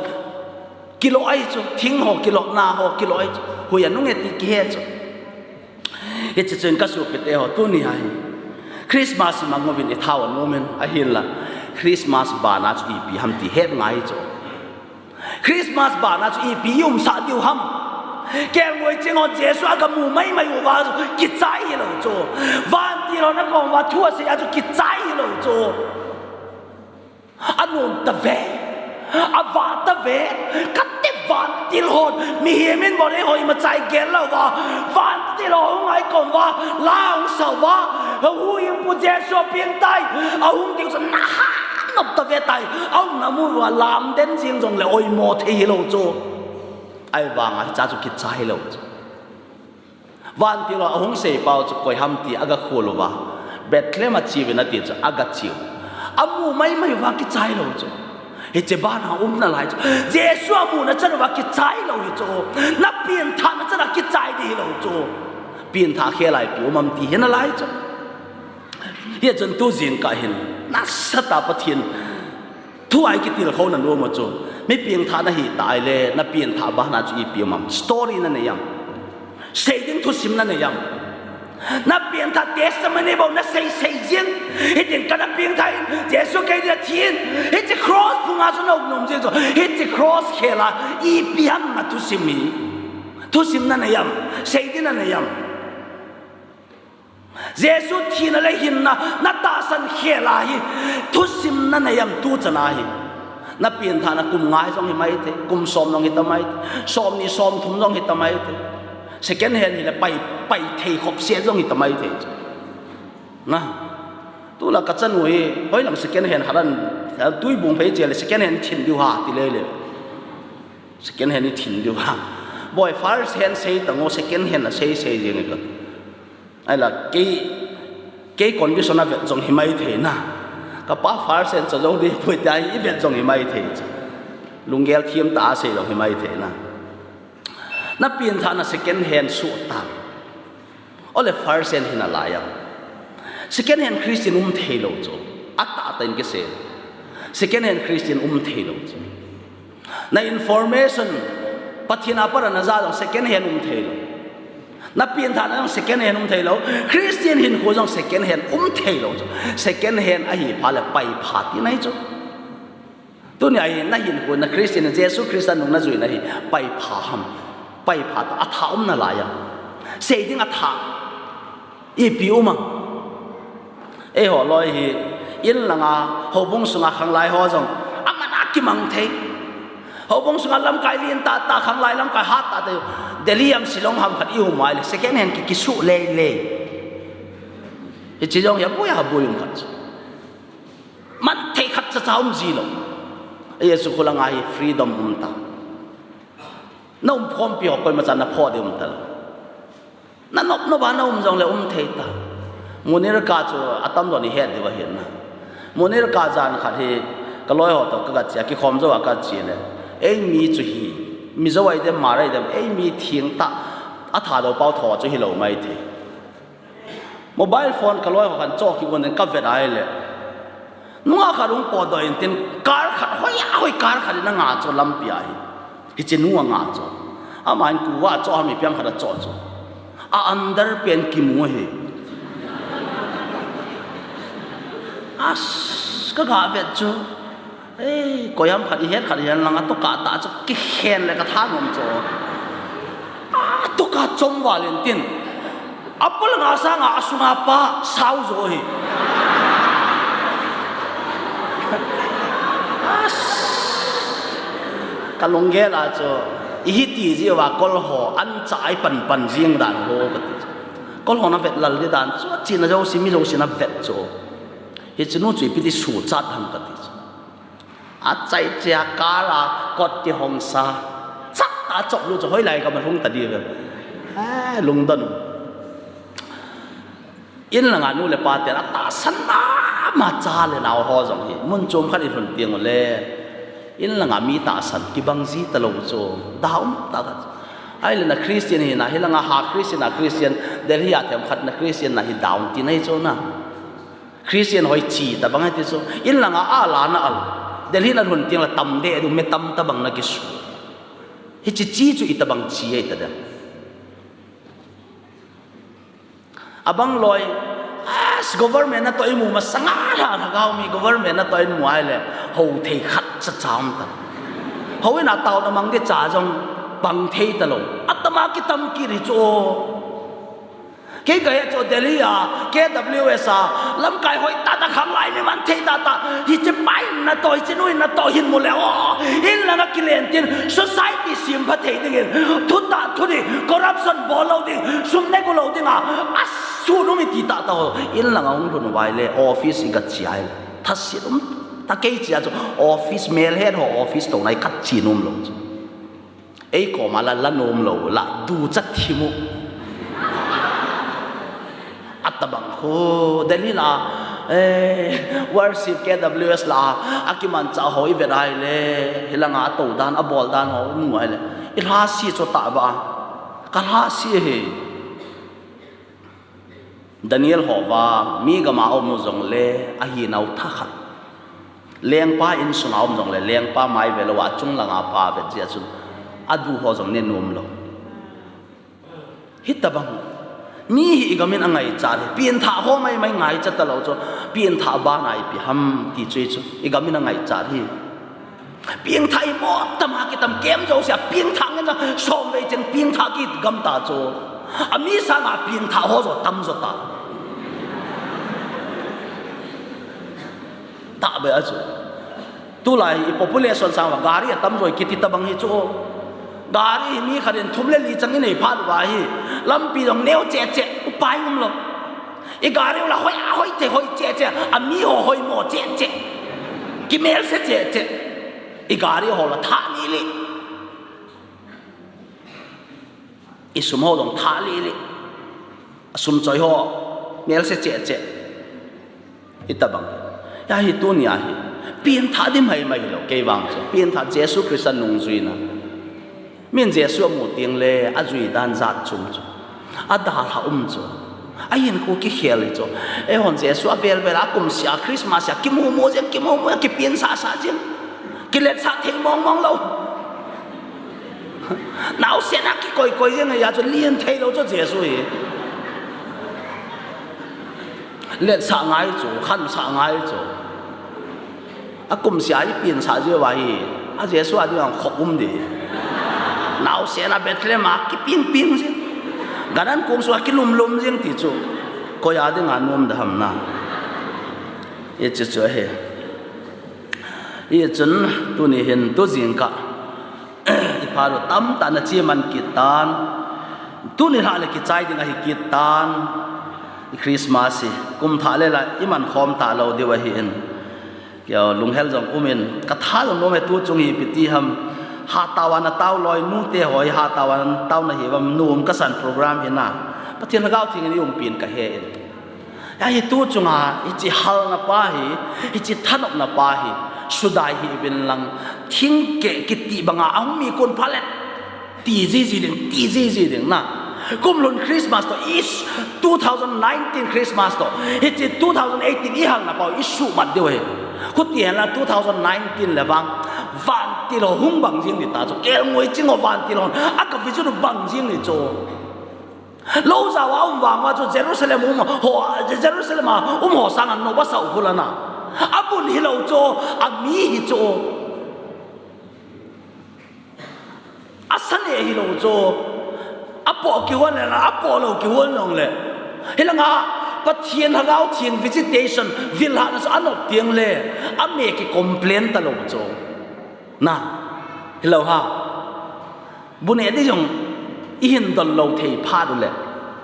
kilou ahi chu, thing ho kilou, na ho kilou ahi chu, hui anunge ti kihe chu. Hiche chun kasopite ho, tunia hi Christmas imang uvin, ithao anom in, ahinla Christmas bana chu ipi ham ti het ngai chu. Christmas bana chu ipi iumsah diu ham? Kelngoi ching hon Jesu agamu maimai uva chu kichai hilou chu. Vantil hon akom uva thu asei a chu kichai hilou chu. Anom tave, avah tave, kati vantil hon, mihem in bol eiho imacha igel louva, vantil ho hung a ikom uva, la hung sa uva, huhhingpu Jesu apeng tai, ahung ding chu naha nop tave tai, aumna mun uva lamden jeng jongle oimo thei hilou chu. Ahivanga hichea chu kichai lou chu. Vantil ho ahung seipau chu koi ham ti agakhol uva, Bethlehem a cheuvin ati chu agache u. Amu maimai uva kichai lou chu. Hiche bana um nalai chu. Jesu amuna chan uva kichai lou hi chu. Napenthahna chana kichai ding hilou chu. Penthah khel a ipi um ham ti hi nalai chu. Hichun tu jingkah hin nasatah a Pathen thu a ikitilkhouna nom u chu, mi pengthah nahi tah ahile, napenthah bana chu ipi um ham? Story nanei am? Seiding thusim nanei am? Napenthah testimony bou nasei sei jeng. Hitin kana pengthah in, Jesu kei dinga thi in, hiche cross phunga chu naum nom jeng chu, hiche cross khel a ipi ham nathusim hi? Thusim nanei am? Seiding nanei am? Jesu thina le hinna natahsan khel a hi thusim nanei am tu chan a hi? Napianthahna kum nga hi jong hi maithei, kum som jong hi ta maithei, som ni som thum jong hi ta maithei. Second hand hi le pai, pai thei khop se jong hi ta maithei. Na, tu la ka chanu hi, hoilang second hand haran, tui bung phei che le second hand thin diu ha ti le le. Second hand ni thin diu ha. Boi, first hand sei ta ngo, second hand na sei sei jeng ka. Ai la, kei, kei condition a vet jong hi maithei na. Ka pa first hand cha jong di pui ta i vet jong hi maithei cha. Lunggel thiam ta sei jong hi maithei na. Napianthahna second hand su ta. Ole first hand hi nalai am? Second hand Christian um thei lo chu. Atah tah in kisei. Second hand Christian um thei lo chu. Na information, Pathen a pat a na ja jong second hand um thei lo. Napianthahna jong second hand um thei lo. Christian hinkho jong second hand um thei lo chu. Second hand ahi pha le pai pha ti nai chu. Tuni a hi nahinkho, na Christian, Jesu Christa nung najui na hi pai pha ham? Pai pha ta, atha um nalai am? Sei ding atha. Ipi um am? Eiho loi hi, in langa, houbung sunga khanglai ho jong, aman a kimang thei. Houbung sunga lamkai lien tah tah, khanglai lamkai hat tah tah, Delhi ham Shillong ham khat i um ai le, second hand ki, kisu lei lei. Hichi jong hi aboi aboi um khat. Man thei khat cha cha um ji lo. Jesu kholanga hi freedom um ta. Na um khompi ho koima chan na pho ding um ta lo. Na nop nop a na um jong le um thei ta. Munirka chu atam don i het diu ahin na. Munirka jan khat hi ka loi ho to ka ga chia, kikhom jo a ka chia le. Ei mi chu hi, Mizo ai dem, Hmar ai dem, ei mi thing ta, atha do pau tho chu hi lo mai thei. Mobile phone ka loi ho khan cho kivon in ka vet ai le. Nunga khat hung potdoh in tin car khat hoi a hoi car khat in a nga cho lampi a hi. Hiche nu a nga cho. Ama in kuva cho ham ipi ham khat a cho cho. A underpant kimu hi. As, ka ga vet cho. Ei, koiham khat i het khat i het lang a toka ta chu kikhen le ka tha nom chu. A toka chom val in tin. A pol nga sanga a sunga pa sau jo hi. As. Ka lunggel a chu i hi ti ji va kol ho an cha ai pan pan jing dan ho ka ti chu. Kol ho na vet lal di dan chu china jo si mi jo si na vet chu. Hiche nu chu ipi ti su chat ham ka ti chu. Achai chia car a kot ti hong sa. Chat a chop lu chu hoilai ka ma hung ta di ve. Eh, lungdon. In langa nu le pa te a tahsan mama cha le nao ho jong hi. Mun chom khat i lhun tiang le. In langa mi tahsan kibang ji ta lo chu. Da um ta ka. Ai le na Christian hi na hi langa ha Christian a Christian. Delhi a them khat na Christian na hi down ti nai chu na. Christian hoi chi ta bang ti chu. In langa a la na al. Delhi na lhun tiang la tam de du me tam ta bang na kisu. Hichi chi chu i ta bang chi ai ta da. Abang loi, as government na to i mu ma sanga la na gao mi government na to i mu ai le. Ho thei khat cha cham ta. Ho in a tao na mang de cha jong bang thei ta lo. Atama ki tam ki ri chu. Kei ka he chu Delhi a, K W S a, lamkai hoi tah tah khanglai mi man thei tah tah, hiche pai na to, hiche nu in na to hin mu le, o, in langa kilen tin, society sim pha thei dingin, thu tah thu ding, corruption bol lou ding, sum ne ko lou ding a, a su nu mi ti tah tah ho, in langa hung lhun vai le, office i ka chi ai le, thasit um, ta kei chi a chu, office mel het ho, office to nai ka chi nom lou chu. Ei koma la, la nom lou, la du chat thi mu. Atabang khu, Delhi la, eh, worship K W S la, akiman cha ho i vet ai le, hilanga a to dan, a bol dan ho, nu ai le. I lha si cho ta ba, ka lha si he. Daniel ho va, mi gama um jong le, ahi nau tha khat. Lengpa in sunga um jong le, lengpa mai ve lou a chung langa pa vet jia chun, a du ho jong ne nom lou. Hitabang, mi hi i gamin a ngai cha le, pian tha ho mai mai ngai cha ta lou chu, pian tha ba nai pi ham ti chui chu, i gamin a ngai cha hi. Piangthah i mo tam ha kitam kem jo sia, piangthah ngen ja, som vei cheng piangthah ki gam ta chu. A mi sanga piangthah ho jo tam jo ta. Tahbeh a chu. Tulai hi population sang uva gari atam joi kiti tabang hi chu. Gari hi mi khat in thum le li chang inei phat uva hi. Lampi jong neo cheh cheh, upai umlou. I gari u la hoi a hoi te hoi cheh cheh, a mi ho hoi mo cheh cheh. Kimelse cheh cheh. I gari ho la tha li li. I sum ho jong tha li li. A sum choi ho, melse cheh cheh. Hitabang. Ya hi tuni a hi. Pianthah ding mai mai lou, kei vang chu. Pianthah Jesu Christa nungjuina. Min Jesu amu teng le, ajui dan jat chom chu. Adalha um chu. Ahin khu kikhel hi chu. Eihon Jesu avel vel a kum sia, Christmas sia, kimu mu jeng, kimu mu, kipiansah sah jeng. Kiletsah thei mong mong lou. Naosen a kikoi koi jeng a chu lien thei lou chu Jesu hi. Letsah ngai chu, khansah ngai chu. A kum sia i piansah jeh uva hi. A Jesu a ding ang khop um di. Naosen a Bethlehem a kiping ping jeng. Gan an kong sung a kilum lum jeng ti chu. Koi a ding a nom da ham na. I chu chu ahi. I chun tuni hin tu jingkah. I phat u tamtah na chi man kit tan. Tuni lha le kichai ding ahi kit tan. I Christmas hi kum thah le la i man khom ta lou diu ahi in. Kei lunghel jong um in, ka tha jong nom e tu chung hi ipi ti ham. Hatah uva na tao loi nu te ho hi hatah uva na tao na hi uvam, nom kasan program hi na. Pathen Lhagao Theng in i umpi in ka he in. Ya hi tu chunga, hiche halna pa hi, hiche thanopna pa hi, sudai hih uvin lang, thingkeh kiti banga, ahung mi kon phalet. Ti jiji ding, ti jiji ding na. Kum lhun Christmas toh, i s-, two thousand nineteen Christmas toh, hiche two thousand eighteen i halna pa u, i suhmat diu ahi. Khuti hen la two thousand nineteen le vang, vantil ho hung bang jing di ta chu, kelngoi ching ho vantil ho, a ka vision u bang jing di chu. Lou jao a um vang uva chu Jerusalem um ho, Jerusalem a um ho sang a nop asa u khu la na. Abul hilou chu, ami hi chu. Asa neh hilou chu. Apoh kihol le na, apoh lou kihol nong le. Hilanga Pathen Lhagao Theng visitation, vil lhahna chu anop teng le, ame ki complain ta lou chu. Na, hilou ha. Bu neh di jong i hin dol lou thei phat u le,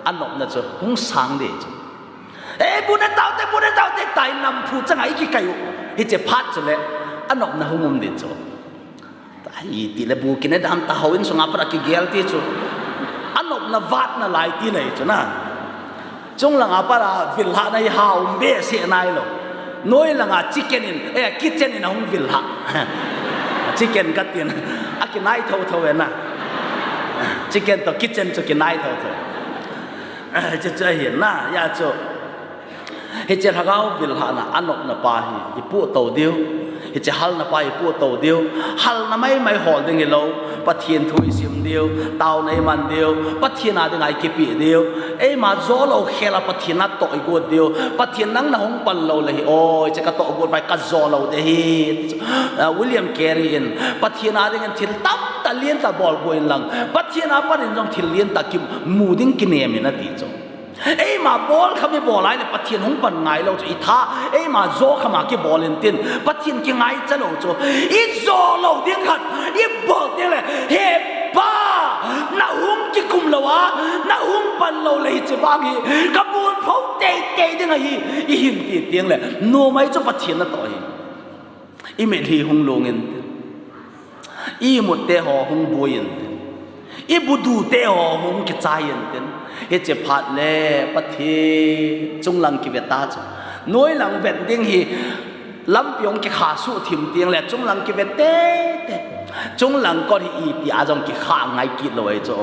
anopna chu hung sang di chu. E, bu ne tau te, bu ne tau te, tai nam phu changa i kikai u. Hiche phat chu le, anopna hung um di chu. Iti le bu kine dam ta ho in sunga pat a kigel ti chu. Anopna vatna lai ti nei chu na. Chunglang a pat a vil lhahna hi ha um behseh nailou. Noi langa chicken in, eh, kitchen in ahung vil lhah. Chicken ka tin. A kinai tho tho e na. Chicken toh kitchen chu kinai tho tho. Chu chu ahi na, ya chu. Hiche Lhagao vil lhahna anopna pa hi i puh to diu. Hiche halna pa i puh to diu. Halna mai mai hol ding hilou. Pathen thu i sim diu. Taona i man diu. Pathen a dinga i kipeh diu. Eima jo lou khel a Pathen a toh i got diu. Pathen nang na hung pan lou le hi. Oi, hiche ka toh got pai ka jo lou de hi. Ah, William Carey in Pathen a dingin thil tamtah lentah bol go in lang. Pathen a pat in jong thil lentah kimu ding kinem in ati chu. Eima bol kham i bol lai le Pathen hung pan ngai lou chu i tha, eima jo kham a kibol in tin, Pathen kingaicha lou chu. I jo lou ding khat, i bol ding le, he Pa, na hung kikum lou a, na hung pan lou le hiche vang hi, ka bol pho tei tei ding ahi, i hin ti ding le, numei chu Pathen na toh hi. I mitlhi hung lung in tin. I imut te ho hung bui in tin. I budu te ho hung kichai in tin. Hiche phat le Pathen chunglang kive ta chu. Noi lang vet ding hi lampi hung kikha suh thim teng le chunglang kive tei tei. Chunglang kot hi iti a jong kikha ngai kit lou ahi chu.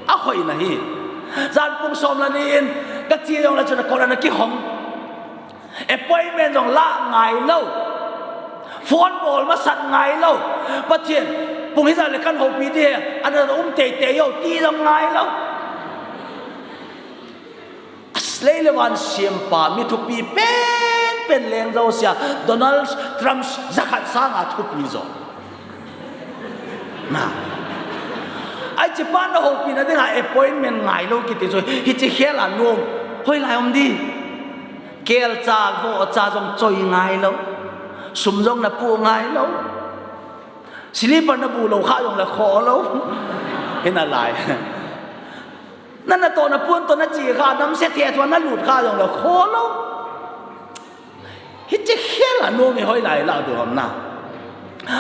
Ahoina hi. Jan pung som le ni in ka che jong le chu na kot ana kihong. Appointment jong la ngai lou. Phone bol masat ngai lou. Pathen, pung hijat le kan houpi ding ahi, ana um tei tei o ti jong ngai lou. Lei le van sempa, mi thupi pen pen leng jousea, Donald Trump jakhat sanga thupi jo. Na. Hiche pa na houpina dinga appointment ngai lou kiti chu, hiche khel a nom. Hoilai um di. Kelcha, vohcha jong choi ngai lou. Sum jong na pu ngai lou. Slipper na bu lou kha jong le kho lou. Hina lai. Na natoh na pon toh na chi kha, namse thethua na lut kha jong le kho lou. Hiche khel a nom hi hoilai lah ding ham na.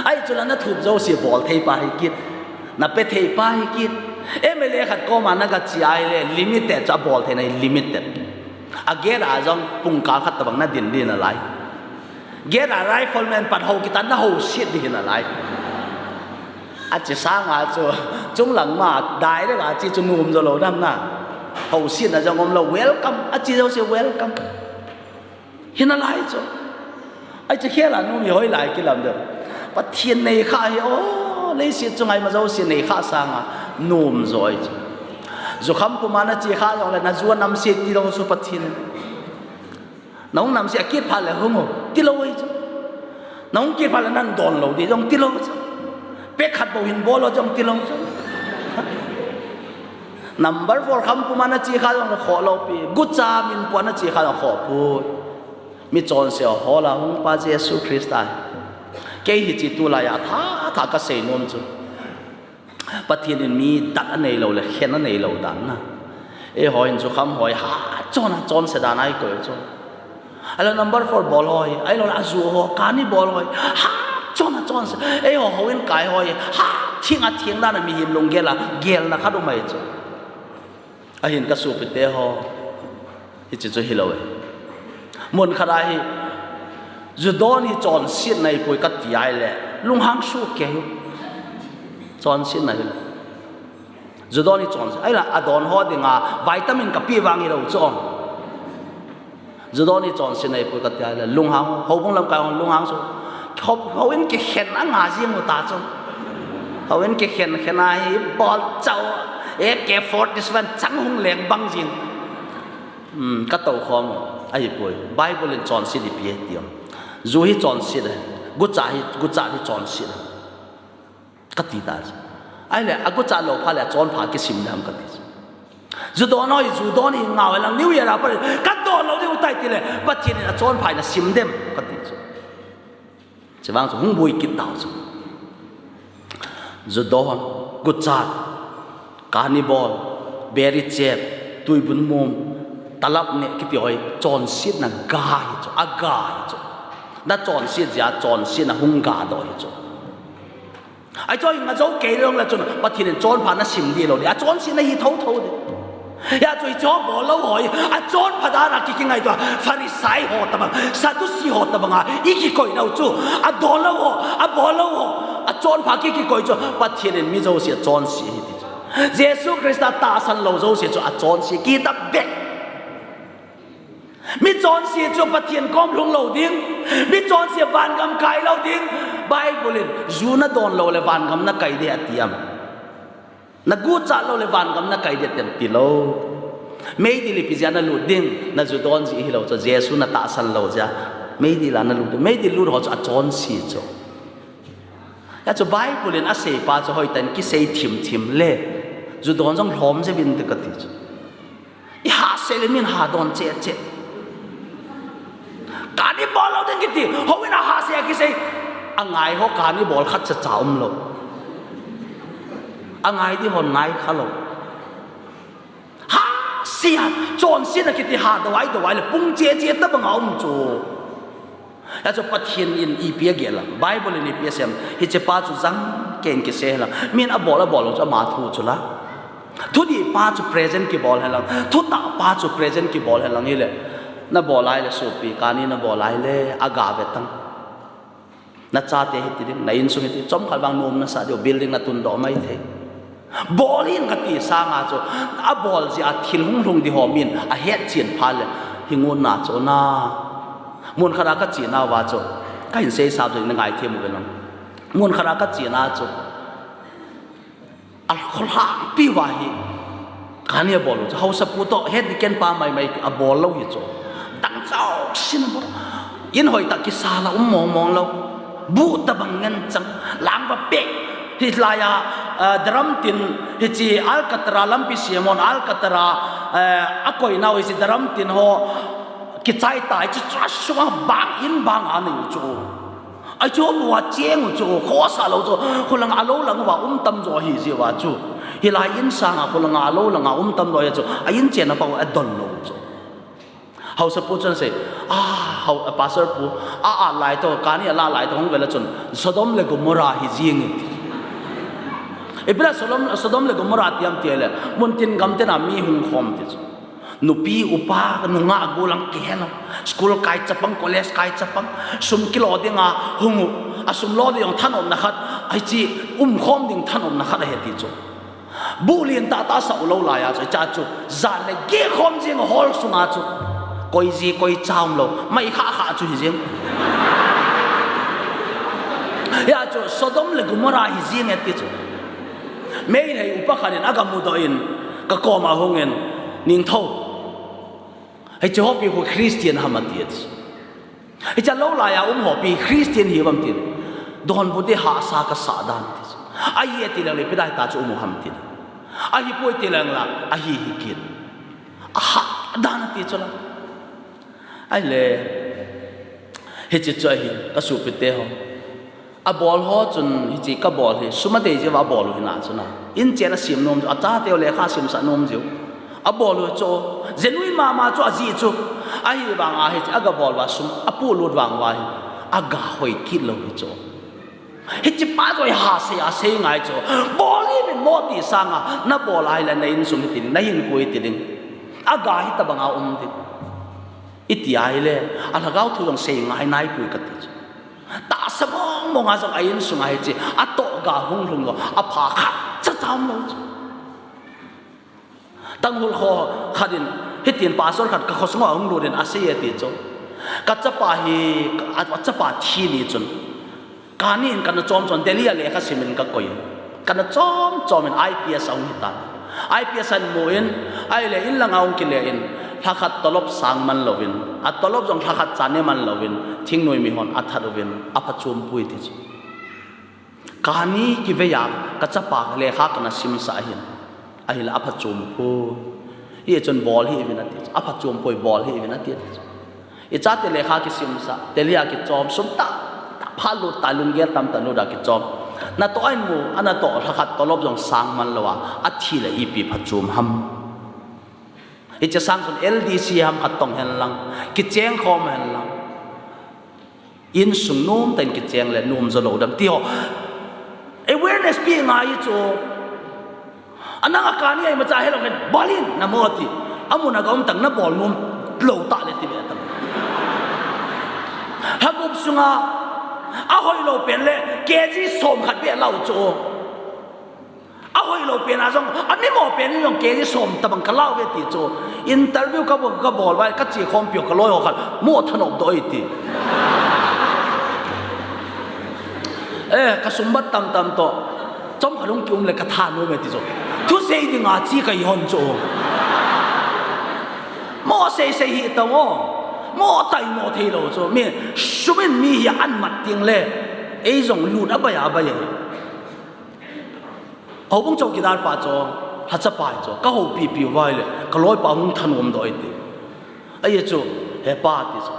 Ahi chu la na thup jouse bol thei pa hi kit. Na pe thei pa hi kit. M L A khat koma na ga chi ahile limited chu a bol theina hi limited. A gate a jong pungkal khat tabang na din din alai. Gate a rifleman pan ho kitan na ho sit di hin alai. Ache sanga chu chunglang ma direct a chi chu nom jo lou nam na. Ho sit na jong um lou, welcome. Ache jouse welcome. Hina lai chu. Ahi chu khel a nom hi hoilai kilam ding. Pathen nei kha hi o, leiset chunga ima jouse nei kha sanga nom jo ahi chu. Jukham puma na chi kha jong le na ju a namse ti lou chu Pathen. Na hung namse a kit phat le hung o, ti lou ahi chu. Na hung kit phat le nan don lou di jong ti lou chu. Pek khat bou hin bol o jong ti lou chu. Number four kham puma na chi kha jong le kho lou pi. Gucha min pua na chi kha jong kho pui. Mi chonse ho la hung pa Jesu Christa. Kei hiche tulai a tha tha ka sei nom chu. Pathen in mi dat a nei lou le khen a nei lou dan na. Eiho hin jukham ho hi hat chon a chonse dan a i koi chu. Ahilou number four bol ho hi, ahilou le aju ho, kani bol ho hi, hat chon a chonse. Eiho houin kai ho hi, hat theng a theng dan a mihem lunggel a, gelna khat um ahi chu. Ahin ka sopite ho, hiche chu hilou e. Mun khat a hi, ju don hi chonsetna ahipoi ka ti ahile, lunghang soh kei u. Chonsetna hilou. Ju don hi chonse, ahile a don ho dinga vitamin ka pe vang hilou chu. Ju don hi chonsetna ahipoi ka ti ahile, lunghang, houbung lamkai hon lunghang soh. Hou, houin kikhen a nga jing u ta chu. Houin kikhen khen a hi bol chau, A K forty-seven chang hung leng bang jing. Hmm, ka tou khom u, ahipoi. Bible in chonset ipi ahi ti em. Ju hi chonset ahi, gucha hi, gucha hi chonset ahi. Ka ti ta chu. Ahile, a gucha lou phat le a chonpha kisim dem ka ti chu. Ju don ho hi, ju don hi ngau lang New Year a pat, ka don lou diu tai ti le, Pathen in a chonpha in a sim dem ka ti chu. Chuvang chu hung boi kit tau chu. Ju don, gucha, kani bol, beri chep, tuibun mum, talap ne kiti ho hi, chonsetna ga hi chu, a ga hi chu. Na chonset jeh a, chonsetna hung ga doh hi chu. Ahi chu, nga jou kei lou le chun, Pathen in chonpha na sim di lou di, a chonsetna hi tho tho di. Hia chu hiche ho bol lou ho hi, a chonpha dan a ki, kingaito a, Pharisai ho tabang, Sadducee ho tabang a, i kikoi nau chu, a don lou ho, a bol lou ho, a chonpha ki, kikoi chu, Pathen in mi jouse a chonse ahi ti chu. Jesu Christa tahsan lou jouse chu a chonse kihi ta beh. Mi chonse chu Pathen kom lhung lou ding, mi chonse vangam kai lou ding. Bible in, ju na don lou le vangam na kai ding ati em. Na gucha lou le vangam na kai ding ati em ti lou. Meidil ipi jeh a na lut ding, na ju don jeh hilou chu, Jesu na tahsan lou jeh a. Meidil a na lut ding, meidil lut ho chu a chonse chu. Hia chu Bible in a sei pa chu hoitah in kisei thim thim le. Ju don jong lhom jeh in ti ka ti chu. I ha seh le min ha don cheh cheh. Kani bol lou ding kiti, houin a ha seh a kisei. A ngai ho kani bol khat cha cha um lou. A ngai di hon ngai kha lou. Ha seh a, chonsetna kiti ha dovai dovai le pung cheh cheh tabang a um chu. Hia chu Pathen in ipi agel a, Bible in ipi asei em, hiche pa chu jang kei in kisei hen lang. Min abol abol lou chu ama thu chu la. Thudih pa chu present kibol hen lang. Thutah pa chu present kibol hen lang hile. Nabol lai le sopi, kani nabol lai le aga ve tang. Nachate hiti ding, na insung hiti, chomkhat vang nom nasah diu, building natun doh mai thei. Bol in kati sanga chu, abol jeh a thil hung lhung di ho min ahet chen phat le, hi ngun na chu na. Mun khat a kache nauva chu, kahin seisah ding, na ngaithem uvin lang. Mun khat a kache na chu, akholhangpi uva hi, kani abol u chu, haosapu toh, head deacon pa maimai abol lou hi chu. Dang jouse in abol. In hoitah kisa la um mong mong lou. Bu tabang ngen chang, lang va peh. Hilai a, eh, Dramtin, hiche Alcatraz lampi semhon, Alcatraz, eh, akoi nau hiche Dramtin ho, kichai tai chu, chu asunga bang in bang a nei u chu. Ahi chu bua cheng u chu, khosa lou chu, kholanga alou lang uva um tamjo ahi jeh uva chu. Hilai in sanga kholanga alou langa um tamjo ahi chu, a in chenna pa u adon lou chu. Haosapu chun asei, a, hao, a pastor pu, a, a lai to, kani a la lai to, hung vele chun, Sodom le Gomorrah hi jing e ti. Ipi dia Sodom, Sodom le Gomorrah ti ham ti le, muntin gamtin a mi hung khom ti chu. Nupi, upa, nungah, golang kihen lou. School kai chapang, college kai chapang. Sum kilo dinga hung u. A sum lo ding thanom na khat. Ahi chi um khom ding thanom na khat ahi ti chu. Buh lien tah tah sa u lou lai a chu. Cha chu. Jan le ge khom jing hall sunga chu. Koi ji, koi cham lou. Mai kha kha chu hi jing. Hia chu Sodom le Gomorrah hi jing e ti chu. Meitei upa khat in aga mudoh in, ka koma hung in, Ningthou, hiche hopi khu Christian ham ati. Hiche lou lai a um hopi Christian hi uvam tin. Donbut ding hahsa kasa dan ti. Ahi ati leng le ipi dia hita chu um u ham tin. Ahipoi ti leng la, ahi hi kin. Aha dan ati chu la. Ahile, hiche chu ahi, ka sopite ho. Abol ho chun hiche kabol hi, sum adei jeh uva abol u hina chun a. In chen asem nom chu, achate u lekha simsah nom jeh u. Abol u chu, genuine mama chu ajeh chu. Ahivanga hiche aga bol uva sum, apolut vang uva hi. Aga hoi kit lou hi chu. Hiche pa chu hi ha sei a sei ngai chu. Bol hih in mo ti sanga, nabol a hile na insung hiti ding, na hinkho hiti ding. Aga hitobanga um ding. Iti a hile, a lhagao thu jong sei ngai naipoi kati chu. Tahsa mong mong a jong a insunga hiche, atoh ga hung lhung lou, apha khat cha cha um lou chu. Tanghul kho khat in, hitin pastor khat ka khosung a hung lut in asei e ti chu. Ka chapa hi, ka, a, a chapa thi ni chun. Kani in kana chom chom, Delhi a lekha sim in kakoi in. Kana chom chom in I P S a hung hitan. I P S a hin mu in, ahile in langa hung kile in, lhakhat tolop sang man louvin, a tolop jong lhakhat cha ne man louvin, thingnoi mihon athat uvin, aphachom poi ti chu. Kani kivei a, ka chapa lekha kana simsah ahin. Ahile aphachom poi. Hichun bol hih uvin ati chu. Aphachom poi, bol hih uvin ati chu. Ichate lekha kisimsah, Delhi a kichom, sum tah tah phalut tah, lunggel tamtah lut a kichom. Natoh a hin mu, anatoh lhakhat tolop jong sang man lou a, athi le ipi phachom ham. Hiche sang chun L D C ham khat tong hen lang, kicheng khom hen lang. Insung nom tah in kicheng le nom jo lou dem ti ho. Awareness pe ngai chu. Anang a kani a imacha helou hen, bol in, namo ti. Amun a ga um tang nabol nom lou tah le ti ve tang. Lhagup sunga, ahoi lou pen le, K G som khat beh lau chu. Ahoi lou pen a jong, amimo pen in jong K G som tabang ka lau ve ti chu. Interview ka bol, ka bol vai, ka che khom piu ka loi ho khat, mo thanop doh e ti. Eh, ka sumbat tamtam toh. Chomkhat hung kium le ka thanom e ti chu. Thusei dinga chi ka hi hon chu. Mo sei sei hi tao mo. Mo tai mo thei lou chu. Mi, sum in mi hi an mat ting le. Ei jong lut a bai a bai e. Houbung chowkidar pa chu, lhacha pa hi chu, ka houpi piu vai le, ka loipa hung thanom doh e ti. Ahi chu, he pa ti chu.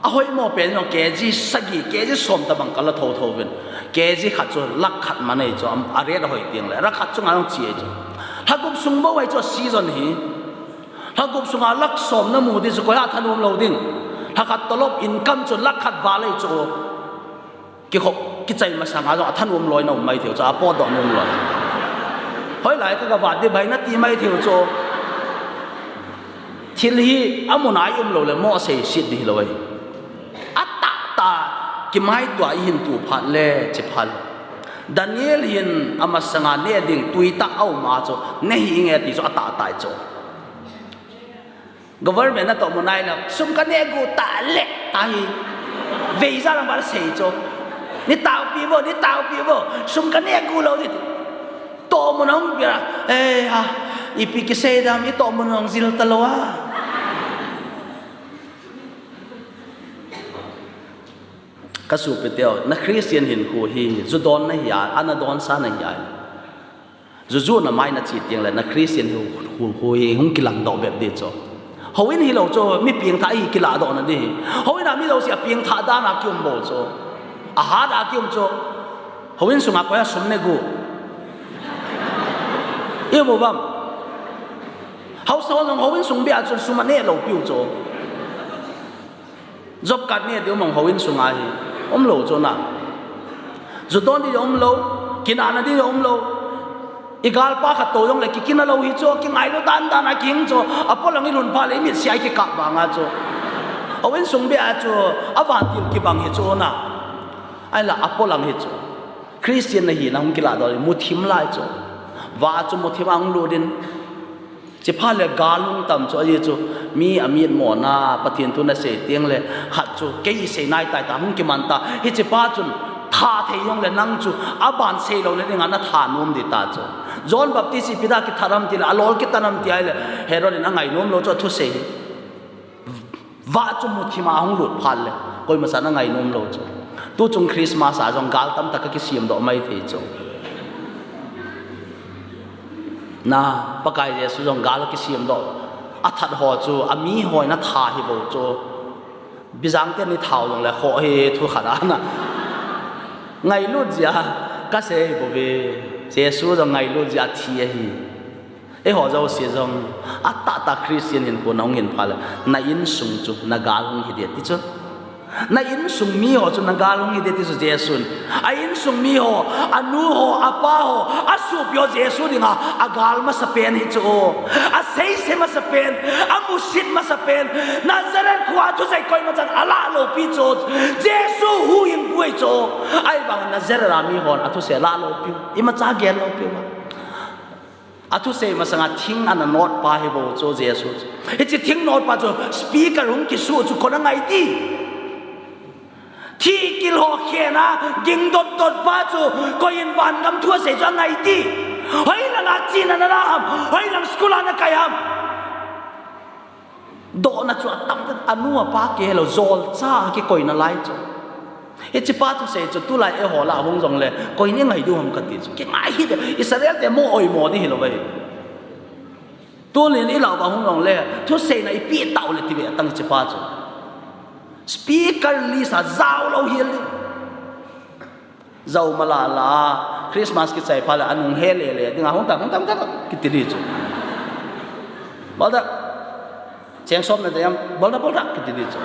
Ahoi mo pen jong K G sagi, K G som tabang ka la tho tho uvin. K G khat chu lakh khat man ahi chu, am, a rate ahoi teng le, lakh khat chunga jong che ahi chu. Lhagup sung bou ahi chu season hi. Lhagup sunga lakh som na mu ti chu koi a thanom lou ding. Lhakhat tolop income chu lakh khat val ahi chu. Kikhop, kichai masanga jong athanom loi na um mai thei u chu, apotdoh nom loi. Hoilai ka ga vat ding bai nati mai thei u chu. Thil hi amun a i um lou le mo seiset ding hilou ahi. Atahtah, kimaito a i hin tu phat le, che phat. Daniel hin amasanga neh ding tuitah a um a chu, neh hih inge ti chu atahtah ahi chu. Government natoh mu nai lou, sum ka neh gu tah le, ahi. Veija lang ba la sei chu. Nei taopi vo, nei taopi vo, sum ka neh gu lou ding. Tohmun ahung pia, eh, ha, ipi kisei dam, i tohmun ahung jil talou a. Ka sopite ho, na Christian hinkho hi, ju don na hi a, ana donsa na hi a. Ju ju na mai na che teng le na Christian hinkho, hinkho hi hung kilangdoh bep ding chu. Houin hilou chu, mi pengthah hi kilahdoh na ding hi. Houin a mi jouse a pengthah dan a kium bou chu. Ahat a kium chu. Houin sunga koi a sum ne gu. I mu bam. Hausa ho jong houin sung bia chun sum ane lou piu chu. Job card ne di um houin sunga hi. Um lou chu na. Ju don di um lou. Kinahna di um lou. I galpa khat to jong le kikina lou hi chu, kingailu dan dan a kihing chu, apolang i lhun pha le i mitsi a i kikap vang a chu. Houin sung bia chu, a vantil kibang hi chu na. Ahinla apolang hi chu. Christian na hina hung kilah doh, muthim lai chu. Va chu muthim a hung lut in. Chipha le gal hung tam chu, ahi chu. Mi a mitmo na, Pathen thu na sei teng le, khat chu, kei i sei nai tai ta, hung kiman ta. Hiche pa chun, tha thei jong le nang chu, a ban sei lou le ding a na tha nom di ta chu. John Baptist ipi da kithat ham ti le, a lol kitan ham ti a le, Herod in a ngai nom lou chu, a thu sei hi. Va chu muthim a hung lut phat le, koima chan a ngai nom lou chu. Tu chung Christmas a jong gal tam tak a kisem doh mai thei chu. Na, Pakai Jesu jong gal a kisem doh. A that ho chu, a mi ho in a tha hi bou chu. Bijang te ni thau jong le kho hi thu khat a na. Ngailut jia, ka sei bou ve. Jesu jong ngailut jia thi ahi. Eiho jouse jong, a tahtah Christian hinkho na hung hin pha le, na insung chu, na gal hung hi de ti chu. Na insung mi ho chu, na gal hung hi de ti chu Jesun. A insung mi ho, a nu ho, a pa ho, a sopi ho Jesu dinga, a gal masa pen hi chu. A seise masa pen, a musit masa pen, Nazareth khua thusei koima chan a lah lou pi chu. Jesu huhhingpu hi chu. Ahivang Nazareth a mi hon a thusei lah lou piu. Imacha gel lou piu. A thusei masanga thing ana not pa hi bou chu Jesu chu. Hiche thing not pa chu speaker hung kisu chu koi na ngai ti. Thikil ho khen a ging dot dot pa chu koi in vangam thu asei chu angai ti. Hoilang a china na la ham, hoilang school a na kai ham. Dohna chu atam tan, anu apa kei lou, jolcha kikoina lai chu. Hiche pa thusei chu tulai eiho lah a hung jong le, koi ni ngai diu ham kati chu. Kingai hi de, Israel te mo oimo di hilou ve. Tulin i lah uva hung jong le, thusei na i pi tau le ti ve tang hiche pa chu. Speaker list a jao lou hel di. Jao mala la, Christmas kichai pha le, anung he le le, dinga hung ta, hung ta, hung ta, kiti di chu. Bol ta, cheng som na te am, bol ta, bol ta, kiti di chu.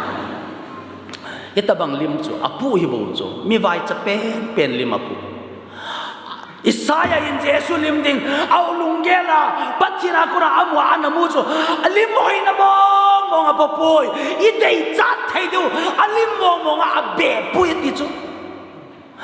Hitabang lim chu, apu hi bou chu, mi vaicha pen, pen lim apu. Isaiah in Jesu lim ding, a lunggel a, Pathen a kona amu a, ana mu chu, a lim hoina mong mong a bol poi, i deichat thei diu, a lim mong mong a, a be poi ti chu.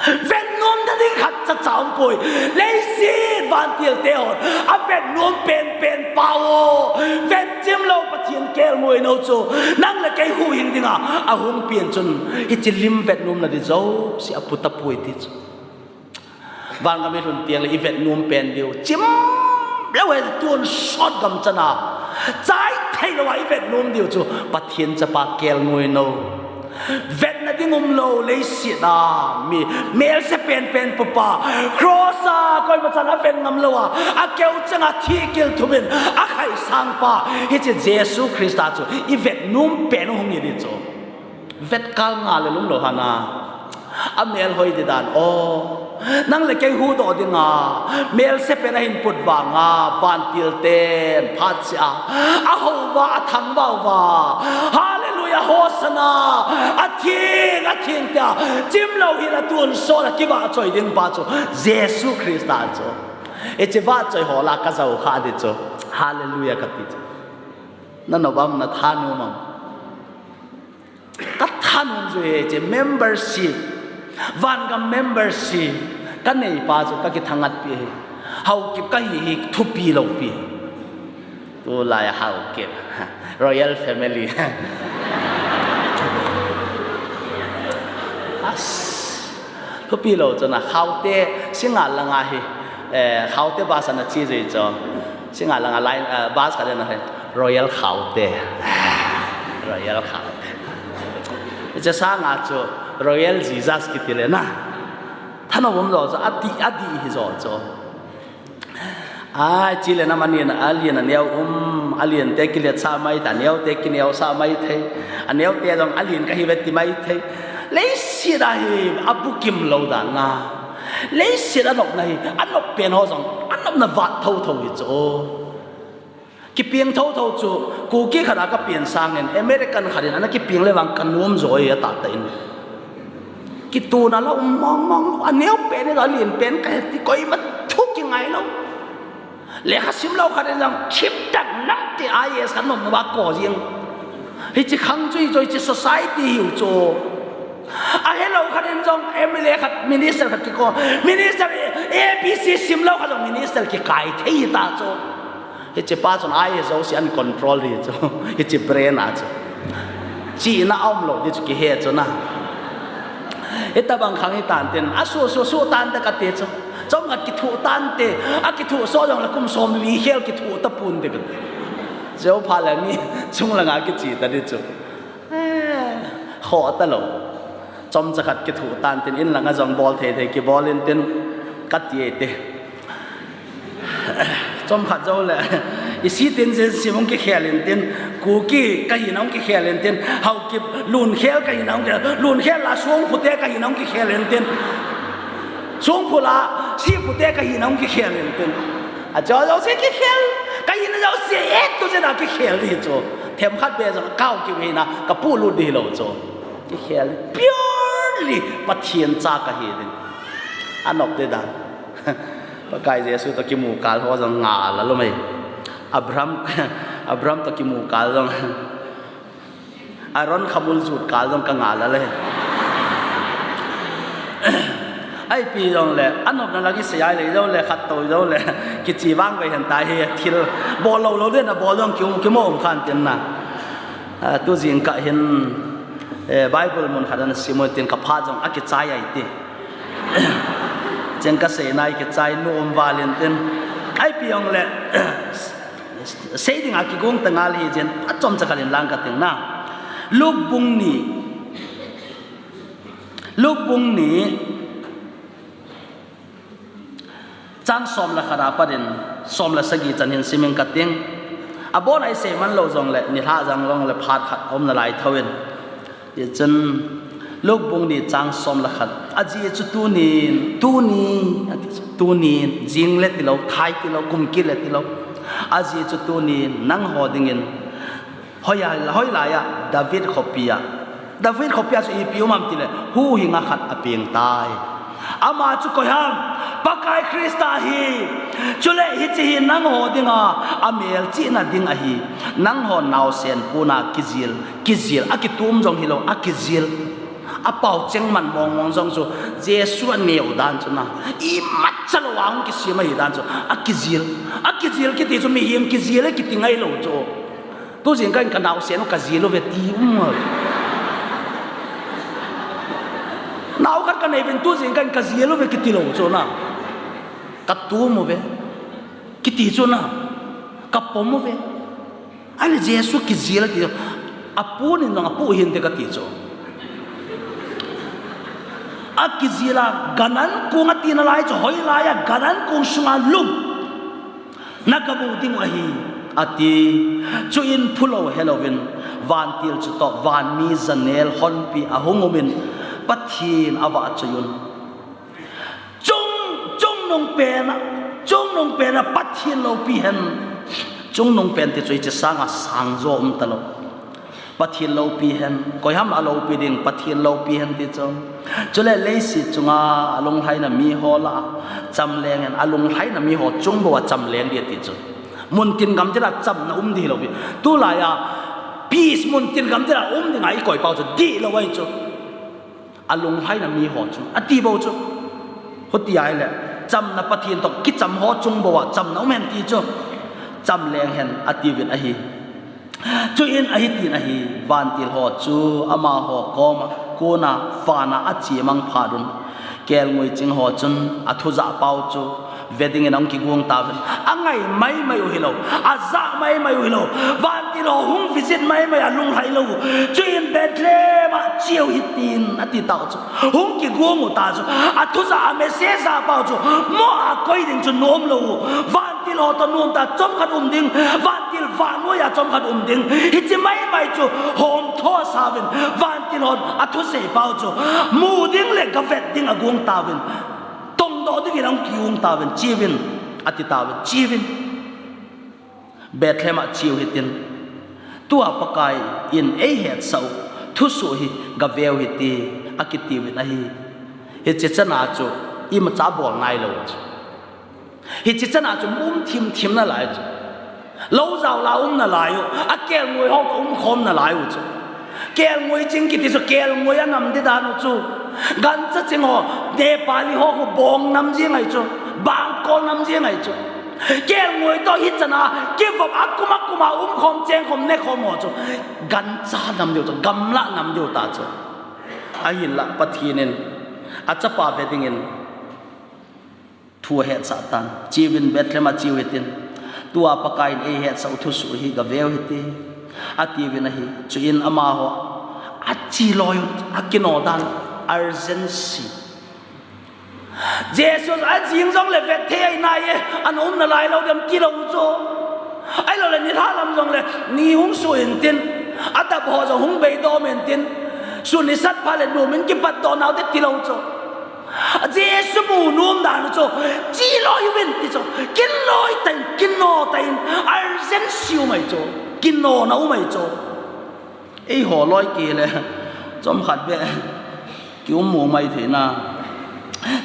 Vet nomna ding khat cha cha um poi. Leiset vantil te hon a vet nom pen pen pa o. Vet chim lou Pathen kelngoi nou chu. Nang le kei huhhing dinga a hung pen chun. Hiche lim vet nomna di jouse a pu tapoi ti chu. Vangam i lhun teng le i vet nom pen diu. Chim lou he tonsot gam chan a. Chai thei lou a i vet nom diu chu. Pathen chapa kelngoi nou. Vetna ding um lou, leiset a mi, melse pen pen pupa, cross a koima chan a vet ngam lou a, a keu chang a thikil thum in a khai sang pa, hiche Jesu Christa chu i vet nom pen u hung hi di chu. Vet kal nga le lum lou hana, a mel hoi di dan o. Nang le kei huhdoh dinga, melse pen ahin put vanga, vantil ten, phat sia, a houva, a thangvah uva. Hallelujah, Hosanna, a theng, a theng tia, chim lou hi la tonsot a kivahchoi ding pa chu, Jesu Christa chu. Hiche vahchoi ho lah a ka jao kha di chu. Hallelujah kati chu. Na nop am, na thanom am. Ka thanom chu hiche membership, vangam membership, ka nei pa chu ka kithangat pi hi. Haokip ka hi hi thupi lou pi. Tulai Haokip. Royal family. As. Thupi lou chu na Khaute, Singngat langa hi, eh, Khaute bus ana che jui chu. Singngat langa line, eh, bus khat ana hi. Royal Khaute. Royal Khaute. Hiche sanga chu Royal Jesus kiti le na. Thanom um jo chu, adih, adih hi jo chu. Ai, chule na manin, alen aneo um, alen te kiletsah mai ta, aneo te kineosah mai thei, aneo te jong alen kahi ve ti mai thei. Leis Leiset a hi abukim lou dan na. Leiset anopna hi, anop pen ho jong, anopna vat thotho hi chu. Kipeng thotho chu, Kuki khat a kapen sangin, American khat in, ana kipeng le vang kanom jo e, atah tah in. Kituna la um mong mong, aneo pen le alen pen kahe ti koima thu kingai lou. Lekha sim lou khat in jong thip tak nam ti I A S khat nom nova ko jing. Hiche khang chu hichu, hiche society hiu chu. Ahe lou khat in jong M L A khat, minister khat kiko. Minister A B C sim lou khat jong minister kikai thei ta chu. Hiche pa chun I A S jouse ahin control di chu. Hiche brain a chu. Chihna aum lou di chu kihe chu na. Hitabang khang hi tan tin, asu, su, su tan te kati chu. Chomkhat kithu tan te, akithu so jong le kum som li khel kithu tapon te kati. Jeo pha le mi chung langa kichi ta di chu. Eh, kho ta lou. Chomcha khat kithu tan tin, in langa jong bol thei thei kibol in tin, kati e te. Chomkhat jou le, i si tin jin sim hung kikhel in tin, Kuki kahina hung kikhel in tin, Haokip lunkhel kahina hung kikhel, lunkhel la Songphu te kahina hung kikhel in tin, Songphu la Sihphu te kahina hung kikhel in tin. Ajo jouse kikhel, kahina jouse A to Z a kikhel di chu. Themkhat be jong ka Haokip hina, kapu lut di lou chu. Kikhel, purely Pathen cha kahi din. Anop di dan. Pakai Jesu to kimu kal ho jong ngal a lou mai. Abraham, Abraham to kimu kal jong. Aaron khamul jut kal jong kangal a le. Ipi jong le, anopna la kisei a le, jong le, khat to jong le, kichi vang ve hen ta hi, thil bol lou lou den a bol jong kium, kimo um khan tin na. Ah, tu jingkah hin, eh, Bible mun khat ana sim u tin ka phat jong akichai ai ti. Cheng kasei nai kichai nu um val in tin. Ipi jong le, sei ding a kigong ta ngal hi jin, achomcha khat in lang kating na. Luke bung ni. Luke bung ni. Chang som le khat a pat in som le sagi chan hin sim ing kating. Abon a isei man lou jong le, nilhah jang jong le phat khat aum nalai thou in. Hichun, Luke bung ni chang som le khat. Ajeh chu tunin, tuni, ati chu, tunin, jing le ti lou, thai ti lou, kum kit le ti lou. Ajeh chu tunin, nangho dingin, Hoi a, hoilai a, David khopi a. David khopi a chu ipi um ham tile, huhhing a khat apeng tai. Ama chu koi ham, Pakai Christa ahi. Chule hiche hi nangho dinga, amelchihna ding ahi. Nangho naosen pon a kijil, kijil, akitom jong hilou, akijil. Apao cheng man mong mong jong chu, Jesu aneo dan chu na. Imacha lou a hung kisem ahi dan chu, akijil. Akijil kiti chu mihem kijil e kiti ngai lou chu. Tu jingkah in ka naosen u ka jil uve ti um a. Nao khat ka nei uvin tu jingkah in ka jil uve kiti lou chu na. Ka tom uve. Kiti chu na. Ka pom uve. Ahile Jesu kijil ati chu. Apu nin jong apu hinte kati chu. Akijil a gan ankong ati nalai chu hoilai a gan ankong sunga lum. Na gamu ding u ahi, ati. Chuin phulou helouvin, vantil chutoh, vanmi janel honpi ahung umin, Pathen avahchoi un. Chung, chungnung pena, chungnung pena Pathen loupi hen. Chungnung pen ti chu hiche sanga sangjo um talou. Pathen loupi hen, koiham aloupi ding, Pathen loupi hen ti chu. Chule leiset chunga alunglhaina miho lah a chamleng hen, alunglhaina miho chung bou a chamleng ding ati chu. Muntin gamtin a chamna um ding hilou pi. Tulai a peace muntin gamtin a um dinga ikoi pau chu dihlou ahi chu. Alunglhaina miho chu, ati bou chu. Huti ahile, chamna Pathen toh kicham ho chung bou a chamna um hen ti chu. Chamleng hen atiuvin ahi. Chuin ahi tin ahi, vantil ho chu amaho koma, kona, vana achemang phat un. Kelngoi ching ho chun athujah pau chu ve dingin ahung kigong tauvin. Angai maimai u hilou, ajah maimai u hilou. Vantil ho hung visit maimai a lunglhai lou. Chuin Bethlehem a cheu hitin ati tau chu. Hung kigong u ta chu. Athujah a message a pau chu. Mo a koi ding chu nom lou. Vantil ho toh nom ta chomkhat um ding. Vantil Vannoi a chomkhat um ding. Hiche maimai chu hom tho sauvin, vantil hon athusei pau chu mu ding le gavet ding agong tauvin, tongdoh dingin ahung kiung tauvin, cheuvin, ati tauvin, cheuvin. Bethlehem a cheu hitin, tua Pakai in eihetsah u thusoh hi gaveu hite, akitiuvin ahi. Hiche chana chu imacha bol nailou chu. Hiche chana chu mun thim thim nalai chu. Lou jao la um nalai u, akelngoi ho toh umkhom nalai u chu. Kelngoi ching kiti chu kelngoi anam di dan u chu. Gancha ching ho, Nepali ho khu bong nam jing ahi chu. Bangkol nam jing ahi chu. Kelngoi toh hichana kivop akum akum a umkhom, chengkhom, nekhom ho chu. Gancha nam diu chu, gamla nam diu ta chu. Ahinlah Pathen in achapa ve dingin thu ahetsah tan. Cheuvin, Bethlehem a cheu hitin, tua Pakai in eihetsah u thusoh hi gaveu hite, atiuvin ahi. Chuin amaho ache loi un, akino dan, urgency. Jesu ajing jongle vet thei ahi nai e, ana um nalai lou dem tilou chu. Ahilouleh nilhah lam jongle ni hung suh intin, adap ho jong hung beidom intin, sun isat phat le nom in kipatdoh nau te tilou chu. Jesu mu nom dan u chu, che loi uvin ti chu, kin loi tah in, kino tah in, urgency um ahi chu, kinona um ahi chu. Eiho loi kile, chomkhat beh kium mu mai thei na.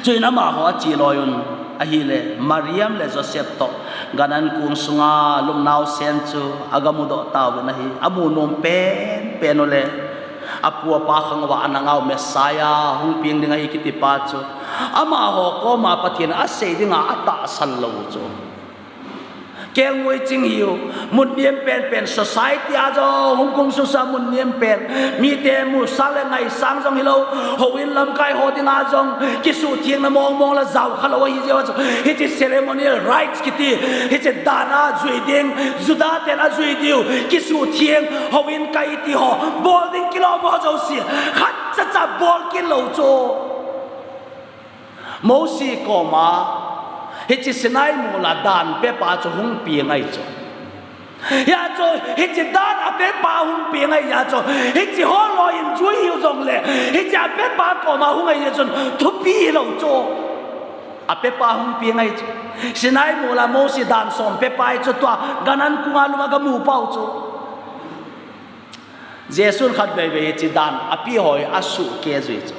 Chuin amaho ache loi un, ahile Mariam le Joseph toh gan-an kong sunga lum naosen chu agamudoh tauvin ahi. Amu nom penpen ule, apu apa khang uva ana ngah u Messiah hung peng ding ahi kiti pa chu, amaho koma Pathen in asei dinga atahsan lou u chu. Kelngoi ching hiu, mun nem penpen, society a jong hung kum susa mun nem pen, mite musah le ngaisang jong hilou, houin lamkai ho dinga jong kisuhthengna mongmong la jaokha lou ahi jeh a chu, hiche ceremonial rites kiti, hiche dan a jui ding, Juda ten ajui diu, kisuhtheng, houin kai ti ho, bol ding kilom ho jouse, khatcha cha bol kit lou chu. Mosi koma hiche Sinai mol a dan pepa chu hung peng ahi chu. Hia chu, hiche dan apepa hung peng ahi jeh a chu, hiche ho loi in jui hiu jongle, hiche apepa koma hung ahi jeh chun thupi hilou chu. Apepa hung peng ahi chu. Sinai mol a Mosi dan som pepa ahi chu, tua gan-an kong a lum a gamu pau chu. Jesun khatveivei hiche dan ape ho hi asuhkeh jui chu.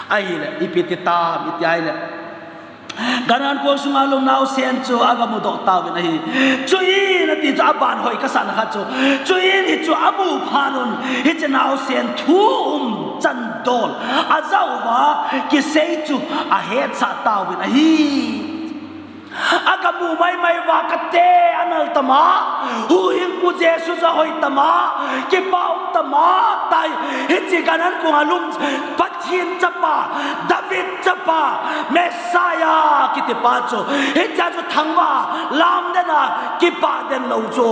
Ahile, ipi ti tam iti ahile, gan-an kong sunga lum naosen chu agamudoh tauvin ahi. Chuin ati chu, aban hoi kasahna khat chu, chuin hichu amu phat un, hiche naosen thu um chandol ajah uva kisei chu ahetsah tauvin ahi. Agamu maimai uva, kate anal tam a, huhhingpu Jesu chu ahoi tam a, kipa um tam a, tai, hiche gan-an kong a lum, Pathen chapa, David chapa, Messiah kiti pa chu, hichea chu thangvah a, lamden a, kipah den lou chu.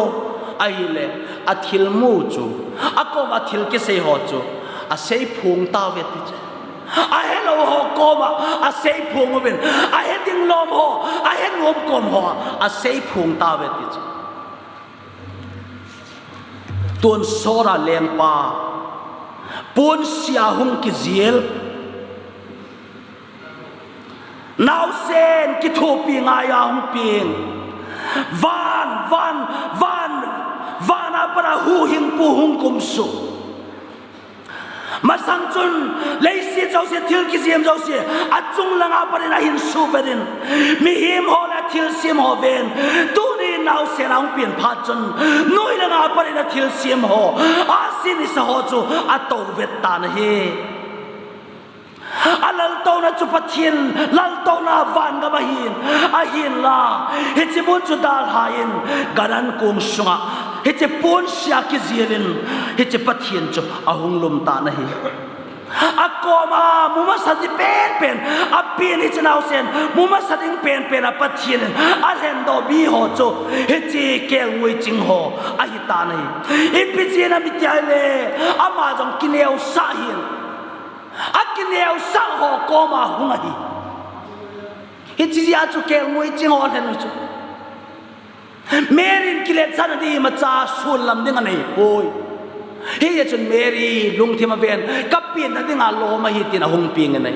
Ahile, athilmu chu, akoma thil kisei ho chu aseiphong tauve ti chu. Ahelou ho koma aseiphong uvin, ahe ding lom ho, ahe nom kom ho aseiphong tauve ti chu. Tonsot a lengpa, ponsia hung kijil, naosen kithopi ngai a hung peng, van, van, van, van a pat a huhhingpu hung kumsuh. Masang chun leiset jouse, thil kijim jouse, achung langa pat in ahin suhvet in, mihem ho le athilsem ho ven, tuni naosen ahung pen phat chun, noi langa pat in athilsem ho, ahsi nisa ho chu atou vet tan ahi. Alaltouna chu Pathen laltouna vangam ahin, ahinla hiche mun chu dalha in, gan-an kong sunga hiche ponsia kijil in, hiche Pathen chu ahung lum tan ahi. Akoma mu masa ji penpen, apen hiche naosen mu masa ding penpen a Pathen in alhendoh mi ho chu hiche kelngoi ching ho ahi tan ahi. Ipi jeh inem iti ahile, ama jong kineosah ahin, akineosah ho koma hung ahi. Hiche jeh a chu kelngoi ching ho lhen u chu. Mary in kiletchan a di macha sun lam ding anei poi. Hijeh chun Mary lungthim aven, kapenna dinga lom ahi tin ahung peng in ahi.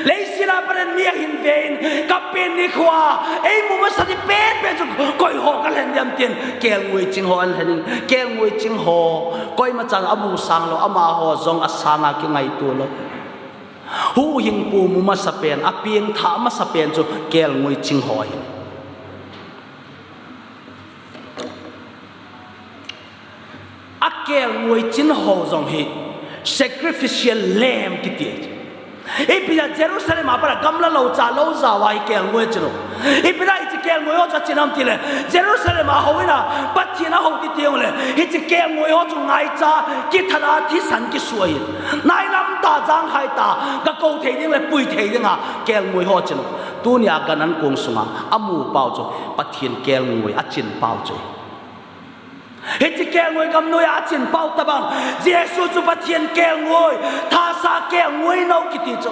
Leiset a paten mi ahin ve in, kapen nikho a, eimu masa di penpen chu koi ho kalhen diam tin, kelngoi ching ho alhen in, kelngoi ching ho, koima chan amu sang lou, amaho jong asanga kingaito lou. Huhhingpu mu masa pen, apengthah masa pen chu kelngoi ching ho ahi. Akelngoi chin ho jong hi sacrificial lamb kiti. Ipi a Jerusalem a pat a gamla lou cha lou jao a hi kelngoi chin ho. Ipi a hiche kelngoi ho chu achin ham tile, Jerusalem a houin a Pathen ahou ti teng le, hiche kelngoi ho chu ngaicha, kithat a thisan kisu ahi. Nailam tah, janghai tah, gakou thei ding le pui thei dinga kelngoi ho chin ho. Tunia gan ankong sunga amu pau chu Pathen kelngoi achin pau chu. Hiche kelngoi gamnoi a achin pau tobang, Jesu chu Pathen kelngoi, thasa kelngoi nou kiti chu.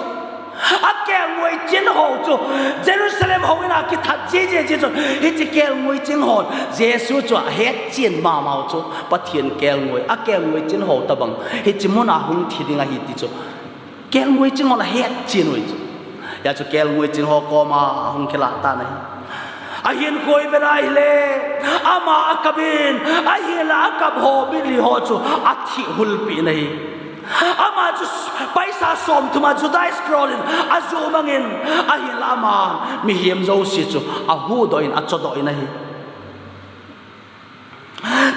Akelngoi chin ho chu, Jerusalem houin a kithat jiji ji chu, hiche kelngoi chin hon Jesu chu ahetchen mamau chu, Pathen kelngoi, akelngoi chin ho tobang, hiche muna hung thi ding ahi ti chu. Kelngoi ching hon ahetchen u chu. Hijeh chun kelngoi ching ho koma ahung kilah tan ahi. Ahinkho ivet a hile, ama akap in, ahinla akap ho mi li ho chu athih hulpeh in ahi. Ama chu paisa somthum a Judas Iscariot in ajoh mangin, ahinla ama mihem jouse chu ahuhdoh in achohdoh in ahi.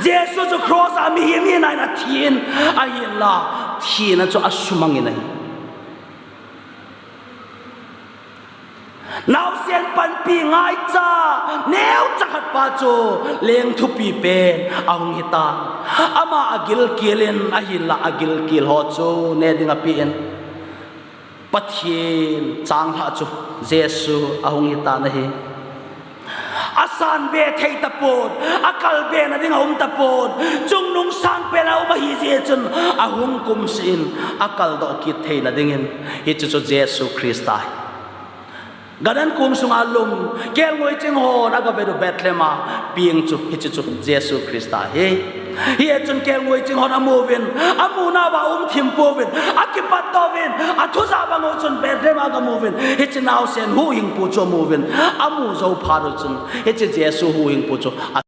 Jesu chu cross a mihem hina in athin, ahinla thina chu asumang in ahi. Naosen panpi ngaicha, neocha khat pa chu leng thupi pen ahung hitan. Ama agilkel in, ahinla agilkel ho chu neh ding apen, Pathen changlhah chu Jesu ahung hitan ahi. Asanbe thei tapon, akalbe na ding aum tapon, chungnung sangpen a um ahi jeh chun ahung kumsah in, akaldoh kit theina dingin, hiche chu Jesu Christa ahi. Gan ankong sunga lum, kelngoi ching hon agavet u Bethlehem a peng chu, hiche chu Jesu Christa ahi. Hijeh chun kelngoi ching hon amuvin, amunauva umthim pouvin, akipatdoh uvin, athu jabang u chun Bethlehem a agamuvin, hiche naosen huhhingpu chu amuvin, amu jou phat u chun, hiche Jesu huhhingpu chu